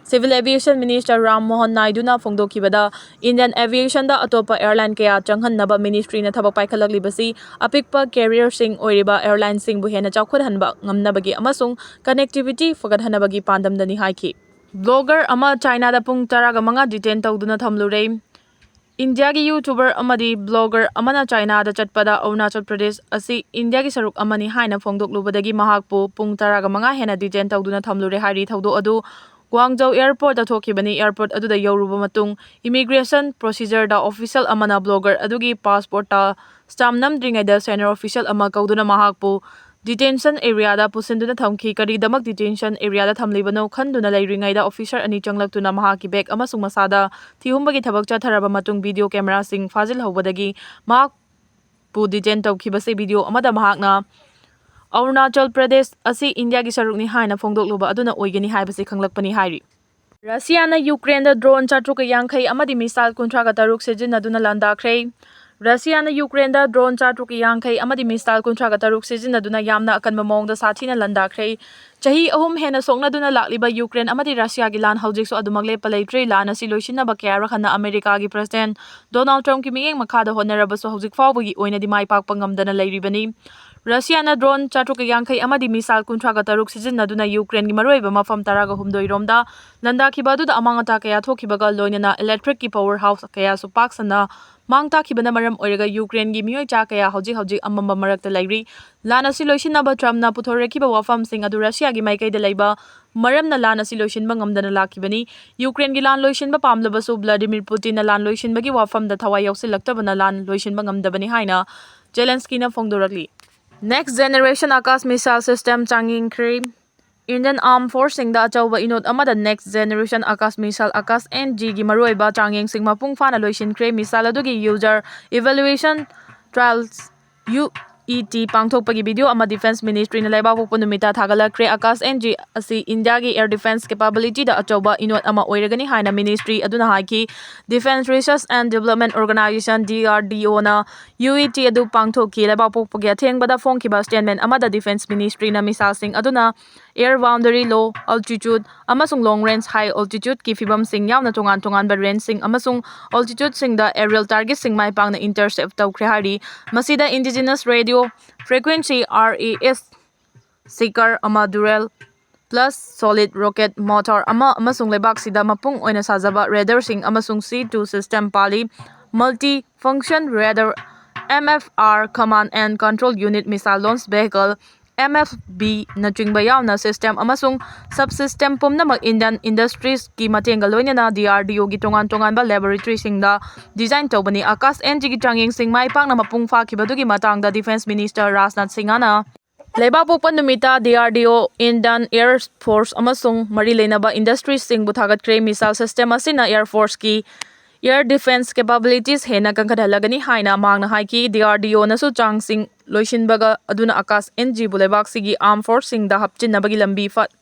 Civil Aviation Minister Ram Mohan Naiduna ꯐꯣꯡꯗꯣꯛꯈꯤꯕꯗ, Indian aviationꯗ ꯑꯇꯣꯞꯄ airline ꯀꯌꯥ ꯆꯪꯍꯟꯅꯕ ministryꯅ ꯊꯕꯛ ꯄꯥꯏꯈꯠꯂꯛꯂꯤꯕꯁꯤ ꯑꯄꯤꯛꯄ carrierꯁꯤꯡ ꯑꯣꯏꯔꯤꯕ airlineꯁꯤꯡꯕꯨ ꯍꯦꯟꯅ ꯆꯥꯎꯈꯠꯍꯟꯕ ꯉꯝꯅꯕꯒꯤ ꯑꯃꯁꯨꯡ connectivity ꯐꯒꯠꯍꯟꯅꯕꯒꯤ ꯄꯥꯟꯗꯝꯗꯅꯤ ꯍꯥꯏꯈꯤ꯫ Blogger ꯑꯃ ꯆꯥꯏꯅꯥꯗ ꯄꯨꯡ ꯇꯔꯥꯒ ꯃꯉꯥ detain ꯇꯧꯗꯨꯅ ꯊꯝꯂꯨꯔꯦ꯫ ꯏꯟꯗꯤꯌꯥꯒꯤ YouTuber ꯑꯃꯗꯤ blogger ꯑꯃꯅ ꯆꯥꯏꯅꯥꯗ ꯆꯠꯄꯗ ꯑꯔꯨꯅꯥꯆꯜ ꯄ꯭ꯔꯗꯦꯁ ꯑꯁꯤ ꯏꯟꯗꯤꯌꯥꯒꯤ ꯁꯔꯨꯛ ꯑꯃꯅꯤ ꯍꯥꯏꯅ ꯐꯣꯡꯗꯣꯛꯂꯨꯕꯗꯒꯤ ꯃꯍꯥꯛꯄꯨ ꯄꯨꯡ ꯇꯔꯥꯒ ꯃꯉꯥ ꯍꯦꯟꯅ detain ꯇꯧꯗꯨꯅ ꯊꯝꯂꯨꯔꯦ ꯍꯥꯏꯔꯤ꯫ ꯊꯧꯗꯣꯛ ꯑꯗꯨ ꯒ꯭ꯋꯥꯡꯖꯧ airportꯇ ꯊꯣꯛꯈꯤꯕꯅꯤ꯫ Airport ꯑꯗꯨꯗ ꯌꯧꯔꯨꯕ ꯃꯇꯨꯡ, immigration procedureꯗ official ꯑꯃꯅ blogger ꯑꯗꯨꯒꯤ passportꯇ stamp ꯅꯝꯗ꯭ꯔꯤꯉꯩꯗ senior official ꯑꯃ ꯀꯧꯗꯨꯅ ꯃꯍꯥꯛꯄꯨ detention areaꯗ ꯄꯨꯁꯤꯟꯗꯨꯅ ꯊꯝꯈꯤ꯫ ꯀꯔꯤꯗꯃꯛ detention areaꯗ ꯊꯝꯂꯤꯕꯅꯣ ꯈꯟꯗꯨꯅ ꯂꯩꯔꯤꯉꯩꯗ officer ꯑꯅꯤ ꯆꯪꯂꯛꯇꯨꯅ ꯃꯍꯥꯛꯀꯤ bag ꯑꯃꯁꯨꯡ ꯃꯁꯥꯗ ꯊꯤꯍꯨꯝꯕꯒꯤ ꯊꯕꯛ ꯆꯠꯊꯔꯕ ꯃꯇꯨꯡ video cameraꯁꯤꯡ ꯐꯥꯖꯤꯜꯍꯧꯕꯗꯒꯤ ꯃꯍꯥꯛꯄꯨ detain ꯇꯧꯈꯤꯕꯁꯤ video ꯑꯃꯗ ꯃꯍꯥꯛꯅ ꯑꯔꯨꯅꯥꯆꯜ ꯄ꯭ꯔꯗꯦꯁ ꯑꯁꯤ ꯏꯟꯗꯤꯌꯥꯒꯤ ꯁꯔꯨꯛꯅꯤ ꯍꯥꯏꯅ ꯐꯣꯡꯗꯣꯛꯂꯨꯕ ꯑꯗꯨꯅ ꯑꯣꯏꯒꯅꯤ ꯍꯥꯏꯕꯁꯤ ꯈꯪꯂꯛꯄꯅꯤ ꯍꯥꯏꯔꯤ꯫ ꯔꯁꯤꯌꯥꯅ ꯌꯨꯀ꯭ꯔꯦꯟꯗ drone ꯆꯥꯇ꯭ꯔꯨꯛꯀ ꯌꯥꯡꯈꯩ ꯑꯃꯗꯤ missile ꯀꯨꯟꯊ꯭ꯔꯥꯒ ꯇꯔꯨꯛ ꯁꯤꯖꯤꯟꯅꯗꯨꯅ ꯂꯥꯟꯗꯥꯈ꯭ꯔꯦ꯫ ꯔꯁꯤꯌꯥꯅ ꯌꯨꯀ꯭ꯔꯦꯟꯗ drone ꯆꯥꯇ꯭ꯔꯨꯛꯀ ꯌꯥꯡꯈꯩ ꯑꯃꯗꯤ missile ꯀꯨꯟꯊ꯭ꯔꯥꯒ ꯇꯔꯨꯛ ꯁꯤꯖꯤꯟꯅꯗꯨꯅ ꯌꯥꯝꯅ ꯑꯀꯟꯕ ꯃꯑꯣꯡꯗ ꯁꯥꯊꯤꯅ ꯂꯥꯟꯗꯥꯈ꯭ꯔꯦ꯫ ꯆꯍꯤ ꯑꯍꯨꯝ ꯍꯦꯟꯅ ꯁꯣꯛꯅꯗꯨꯅ ꯂꯥꯛꯂꯤꯕ ꯌꯨꯀ꯭ꯔꯦꯟ ꯑꯃꯗꯤ ꯔꯁꯤꯌꯥꯒꯤ ꯂꯥꯟ ꯍꯧꯖꯤꯛꯁꯨ ꯑꯗꯨꯃꯛ ꯂꯦꯞꯄ ꯂꯩꯇ꯭ꯔꯤ꯫ ꯂꯥꯟ ꯑꯁꯤ ꯂꯣꯏꯁꯤꯟꯅꯕ ꯀꯌꯥꯔꯛ ꯍꯟꯅ ꯑꯃꯦꯔꯤꯀꯥꯒꯤ president Donald Trumpꯀꯤ ꯃꯤꯠꯌꯦꯡ ꯃꯈꯥꯗ ꯍꯣꯠꯅꯔꯕꯁꯨ ꯍꯧꯖꯤꯛ ꯐꯥꯎꯕꯒꯤ ꯑꯣꯏꯅꯗꯤ ꯃꯥꯏ ꯄꯥꯛꯄ ꯉꯝꯗꯅ ꯂꯩꯔꯤꯕꯅꯤ꯫ ꯔꯁꯤꯌꯥꯅ drone ꯆꯥꯇ꯭ꯔꯨꯛꯀ ꯌꯥꯡꯈꯩ ꯑꯃꯗꯤ missile ꯀꯨꯟꯊ꯭ꯔꯥꯒ ꯇꯔꯨꯛ ꯁꯤꯖꯤꯟꯅꯗꯨꯅ ꯌꯨꯀ꯭ꯔꯦꯟꯒꯤ ꯃꯔꯨꯑꯣꯏꯕ ꯃꯐꯝ ꯇꯔꯥꯒ ꯍꯨꯝꯗꯣꯏ ꯔꯣꯝꯗ ꯂꯥꯟꯗꯥꯈꯤꯕ ꯑꯗꯨꯗ ꯑꯃꯥꯡ ꯑꯇꯥ ꯀꯌꯥ ꯊꯣꯛꯈꯤꯕꯒ ꯂꯣꯏꯅꯅ electricꯀꯤ power house ꯀꯌꯥꯁꯨ ꯄꯥꯛ ꯁꯟꯅ ꯃꯥꯡ ꯇꯥꯛꯈꯤꯕꯅ ꯃꯔꯝ ꯑꯣꯏꯔꯒ ꯌꯨꯀ꯭ꯔꯦꯟꯒꯤ ꯃꯤꯑꯣꯏ ꯆꯥ ꯀꯌꯥ ꯍꯧꯖꯤꯛ ꯍꯧꯖꯤꯛ ꯑꯃꯝꯕ ꯃꯔꯛꯇ ꯂꯩꯔꯤ꯫ ꯂꯥꯟ ꯑꯁꯤ ꯂꯣꯏꯁꯤꯟꯅꯕ Trumpꯅ ꯄꯨꯊꯣꯔꯛꯈꯤꯕ ꯋꯥꯐꯝꯁꯤꯡ ꯑꯗꯨ ꯔꯁꯤꯌꯥꯒꯤ ꯃꯥꯏꯀꯩꯗ ꯂꯩꯕ ꯃꯔꯝꯅ ꯂꯥꯟ ꯑꯁꯤ ꯂꯣꯏꯁꯤꯟꯕ ꯉꯝꯗꯅ ꯂꯥꯛꯈꯤꯕꯅꯤ꯫ ꯌꯨꯀ꯭ꯔꯦꯟꯒꯤ ꯂꯥꯟ ꯂꯣꯏꯁꯤꯟꯕ ꯄꯥꯝꯂꯕꯁꯨ Vladimir Putinꯅ ꯂꯥꯟ ꯂꯣꯏꯁꯤꯟꯕꯒꯤ ꯋꯥꯐꯝꯗ ꯊꯋꯥꯏ ꯌꯥꯎꯁꯤꯜꯂꯛꯇꯕꯅ ꯂꯥꯟ ꯂꯣꯏꯁꯤꯟꯕ ꯉꯝꯗꯕꯅꯤ ꯍꯥꯏꯅ Zelenskyꯅ ꯐꯣꯡꯗꯣꯔꯛꯂꯤ꯫ Next Generation Akash Missile System ꯆꯥꯡꯌꯦꯡꯈ꯭ꯔꯦ꯫ Indian Armed Forceꯁꯤꯡꯗ ꯑꯆꯧꯕ ꯏꯅꯣꯠ ꯑꯃꯗ Next Generation Akash Missile, Akash N Gꯒꯤ ꯃꯔꯨꯑꯣꯏꯕ ꯆꯥꯡꯌꯦꯡꯁꯤꯡ ꯃꯄꯨꯡ ꯐꯥꯅ ꯂꯣꯏꯁꯤꯟꯈ꯭ꯔꯦ꯫ Missile ꯑꯗꯨꯒꯤ user evaluation trials, U E T ꯄꯥꯡꯊꯣꯛꯄꯒꯤ ꯚꯤꯗꯤꯑꯣ ꯑꯃ ꯗꯤꯐꯦꯟꯁ ꯃꯤꯅꯤꯁꯇ꯭ꯔꯤꯅ ꯂꯩꯕꯥꯛꯄꯣꯛꯄ ꯅꯨꯃꯤꯠꯇ ꯊꯥꯒꯠꯂꯛꯈ꯭ꯔꯦ꯫ ꯑꯀꯥꯁ ꯑꯦꯟ ꯖꯤ ꯑꯁꯤ ꯏꯟꯗꯤꯌꯥꯒꯤ ꯑꯦꯌꯔ ꯗꯤꯐꯦꯟꯁ ꯀꯦꯄꯥꯕꯤꯂꯤꯇꯤꯗ ꯑꯆꯧꯕ ꯏꯅꯣꯠ ꯑꯃ ꯑꯣꯏꯔꯒꯅꯤ ꯍꯥꯏꯅ ꯃꯤꯅꯤꯁꯇ꯭ꯔꯤ ꯑꯗꯨꯅ ꯍꯥꯏꯈꯤ꯫ Defence Research and Development Organisation, D R D O ꯅ ꯌꯨ ꯏ ꯇꯤ ꯑꯗꯨ ꯄꯥꯡꯊꯣꯛꯈꯤ꯫ ꯂꯩꯕꯥꯛꯄꯣꯛꯄꯒꯤ ꯑꯊꯦꯡꯕꯗ ꯐꯣꯡꯈꯤꯕ ꯁ꯭ꯇꯦꯠꯃꯦꯟ ꯑꯃꯗ ꯗꯤꯐꯦꯟꯁ ꯃꯤꯅꯤꯁꯇ꯭ꯔꯤꯅ ꯃꯤꯁꯥꯏꯜꯁꯤꯡ ꯑꯗꯨꯅ air boundary, low altitude ꯑꯃꯁꯨꯡ long range, high altitudeꯀꯤ ꯐꯤꯚꯝꯁꯤꯡ ꯌꯥꯎꯅ ꯇꯣꯉꯥꯟ ꯇꯣꯉꯥꯟꯕ ꯔꯦꯟꯖꯁꯤꯡ ꯑꯃꯁꯨꯡ altitudeꯁꯤꯡꯗ aerial targetꯁꯤꯡ ꯃꯥꯏ ꯄꯥꯛꯅ intercept ꯇꯧꯈ꯭ꯔꯦ ꯍꯥꯏꯔꯤ꯫ ꯃꯁꯤꯗ indigenous radio frequency, R A S seeker ꯑꯃ, dual plus solid rocket motor ꯑꯃ, ꯑꯃꯁꯨꯡ ꯂꯩꯕꯥꯛꯁꯤꯗ ꯃꯄꯨꯡ ꯑꯣꯏꯅ ꯁꯥꯖꯕ radarꯁꯤꯡ ꯑꯃꯁꯨꯡ C two system ꯄꯥꯜꯂꯤ꯫ Multi Function Radar, M F R, Command and Control Unit, Missile Launch Vehicle, M F B ꯅꯆꯤꯡꯕ ꯌꯥꯎꯅ system ꯑꯃꯁꯨꯡ subsystem ꯄꯨꯝꯅꯃꯛ Indian Industriesꯀꯤ ꯃꯇꯦꯡꯒ ꯂꯣꯏꯅꯅ D R D Oꯒꯤ ꯇꯣꯉꯥꯟ ꯇꯣꯉꯥꯟꯕ laboratoryꯁꯤꯡꯗ design ꯇꯧꯕꯅꯤ꯫ ꯑꯀꯥꯁ ꯑꯦꯟ ꯖꯤꯒꯤ ꯆꯥꯡꯌꯦꯡꯁꯤꯡ ꯃꯥꯏ ꯄꯥꯛꯅ ꯃꯄꯨꯡ ꯐꯥꯈꯤꯕꯗꯨꯒꯤ ꯃꯇꯥꯡꯗ Defence Minister ꯔꯥꯖꯅꯥꯊ ꯁꯤꯡꯍꯅ ꯂꯩꯕꯥꯛꯄꯣꯛꯄ ꯅꯨꯃꯤꯠꯇ D R D O, Indian Air Force ꯑꯃꯁꯨꯡ ꯃꯔꯤ ꯂꯩꯅꯕ industryꯁꯤꯡꯕꯨ ꯊꯥꯒꯠꯈ꯭ꯔꯦ꯫ Missile system ꯑꯁꯤꯅ air forceꯀꯤ air defence capabilities ꯍꯦꯟꯅ ꯀꯟꯈꯠꯍꯜꯂꯒꯅꯤ ꯍꯥꯏꯅ ꯃꯍꯥꯛꯅ ꯍꯥꯏꯈꯤ꯫ D R D Oꯅꯁꯨ ꯆꯥꯡꯁꯤꯡ ꯂꯣꯏꯁꯤꯟꯕꯒ ꯑꯗꯨꯅ ꯑꯀꯥꯁ ꯑꯦꯟ ꯖꯤꯕꯨ ꯂꯩꯕꯥꯛꯁꯤꯒꯤ armed forceꯁꯤꯡꯗ ꯍꯥꯞꯆꯤꯟꯅꯕꯒꯤ ꯂꯝꯕꯤ ꯐꯠ-,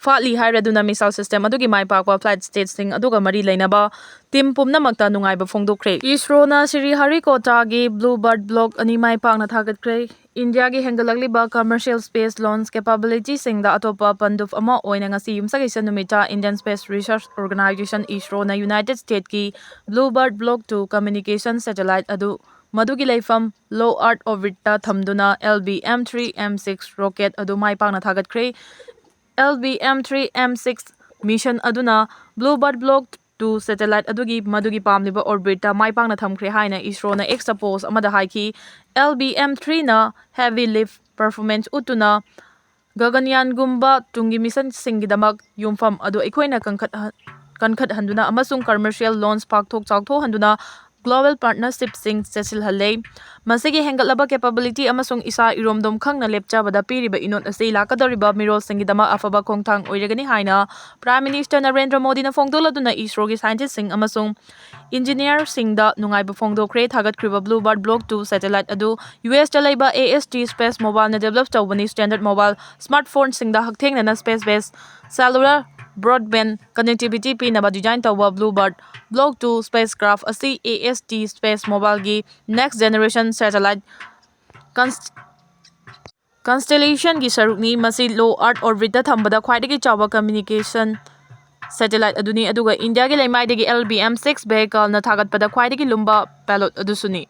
ꯐꯥꯠꯂꯤ ꯍꯥꯏꯔꯗꯨꯅ missile system ꯑꯗꯨꯒꯤ ꯃꯥꯏ ꯄꯥꯛꯄ flight stageꯁꯤꯡ ꯑꯗꯨꯒ ꯃꯔꯤ ꯂꯩꯅꯕ team ꯄꯨꯝꯅꯃꯛꯇ ꯅꯨꯡꯉꯥꯏꯕ ꯐꯣꯡꯗꯣꯛꯈ꯭ꯔꯦ꯫ ꯏꯁꯔꯣꯅ ꯁ꯭ꯔꯤꯍꯔꯤꯀꯣꯇꯥꯒꯤ Bluebird Block ꯑꯅꯤ ꯃꯥꯏ ꯄꯥꯛꯅ ꯊꯥꯒꯠꯈ꯭ꯔꯦ꯫ ꯏꯟꯗꯤꯌꯥꯒꯤ ꯍꯦꯟꯒꯠꯂꯛꯂꯤꯕ commercial space launch capabilityꯁꯤꯡꯗ ꯑꯇꯣꯞꯄ ꯄꯟꯗꯨꯞ ꯑꯃ ꯑꯣꯏꯅ ꯉꯁꯤ ꯌꯨꯝꯁꯀꯩꯁ ꯅꯨꯃꯤꯠꯇ Indian Space Research Organisation, ꯏꯁꯔꯣꯅ United Statesꯀꯤ Bluebird Block two communication satellite ꯑꯗꯨ ꯃꯗꯨꯒꯤ ꯂꯩꯐꯝ low Earth orbitꯇ ꯊꯝꯗꯨꯅ L V M three M six rocket ꯑꯗꯨ ꯃꯥꯏ ꯄꯥꯛꯅ ꯊꯥꯒꯠꯈ꯭ꯔꯦ꯫ L V M three M six mission ꯑꯗꯨꯅ Bluebird Block two satellite ꯑꯗꯨꯒꯤ ꯃꯗꯨꯒꯤ ꯄꯥꯝꯂꯤꯕ orbitꯇ ꯃꯥꯏ ꯄꯥꯛꯅ ꯊꯝꯈ꯭ꯔꯦ ꯍꯥꯏꯅ ꯏꯁꯔꯣꯅ Xꯇ post ꯑꯃꯗ ꯍꯥꯏꯈꯤ꯫ L V M threeꯅ heavy lift performance ꯎꯠꯇꯨꯅ ꯒꯒꯟꯌꯥꯟꯒꯨꯝꯕ ꯇꯨꯡꯒꯤ missionꯁꯤꯡꯒꯤꯗꯃꯛ ꯌꯨꯝꯐꯝ ꯑꯗꯨ ꯑꯩꯈꯣꯏꯅ ꯀꯟꯈꯠꯍ-, ꯀꯟꯈꯠꯍꯟꯗꯨꯅ ꯑꯃꯁꯨꯡ commercial launch ꯄꯥꯛꯊꯣꯛ ꯆꯥꯎꯊꯣꯛꯍꯟꯗꯨꯅ global partnershipꯁꯤꯡ ꯆꯦꯠꯁꯤꯜꯍꯜꯂꯦ꯫ ꯃꯁꯤꯒꯤ ꯍꯦꯟꯒꯠꯂꯕ capability ꯑꯃꯁꯨꯡ ꯏꯁꯥ ꯏꯔꯣꯝꯗꯣꯝ ꯈꯪꯅ ꯂꯦꯞꯆꯕꯗ ꯄꯤꯔꯤꯕ ꯏꯅꯣꯠ ꯑꯁꯤ ꯂꯥꯛꯀꯗꯧꯔꯤꯕ ꯃꯤꯔꯣꯜꯁꯤꯡꯒꯤꯗꯃꯛ ꯑꯐꯕ ꯈꯣꯡꯊꯥꯡ ꯑꯣꯏꯔꯒꯅꯤ ꯍꯥꯏꯅ Prime Minister ꯅꯔꯦꯟꯗ꯭ꯔ ꯃꯣꯗꯤꯅ ꯐꯣꯡꯗꯣꯛꯂꯗꯨꯅ ISROꯒꯤ scientistꯁꯤꯡ ꯑꯃꯁꯨꯡ engineerꯁꯤꯡꯗ ꯅꯨꯡꯉꯥꯏꯕ ꯐꯣꯡꯗꯣꯛꯈ꯭ꯔꯦ꯫ ꯊꯥꯒꯠꯈ꯭ꯔꯤꯕ Bluebird Block two satellite ꯑꯗꯨ USꯇ ꯂꯩꯕ AST Space Mobileꯅ develop ꯇꯧꯕꯅꯤ꯫ Standard mobile smartphoneꯁꯤꯡꯗ ꯍꯛꯊꯦꯡꯅꯅ space based cellular broadband connectivity ꯄꯤꯅꯕ design ꯇꯧꯕ Bluebird Block two spacecraft ꯑꯁꯤ AST Space Mobileꯒꯤ next generation satellite const constellationꯒꯤ ꯁꯔꯨꯛꯅꯤ꯫ ꯃꯁꯤ low Earth orbitꯇ ꯊꯝꯕꯗ ꯈ꯭ꯋꯥꯏꯗꯒꯤ ꯆꯥꯎꯕ communication satellite ꯑꯗꯨꯅꯤ, ꯑꯗꯨꯒ ꯏꯟꯗꯤꯌꯥꯒꯤ ꯂꯩꯃꯥꯏꯗꯒꯤ LBM six vehicleꯅ ꯊꯥꯒꯠꯄꯗ ꯈ꯭ꯋꯥꯏꯗꯒꯤ ꯂꯨꯝꯕ payload ꯑꯗꯨꯁꯨꯅꯤ꯫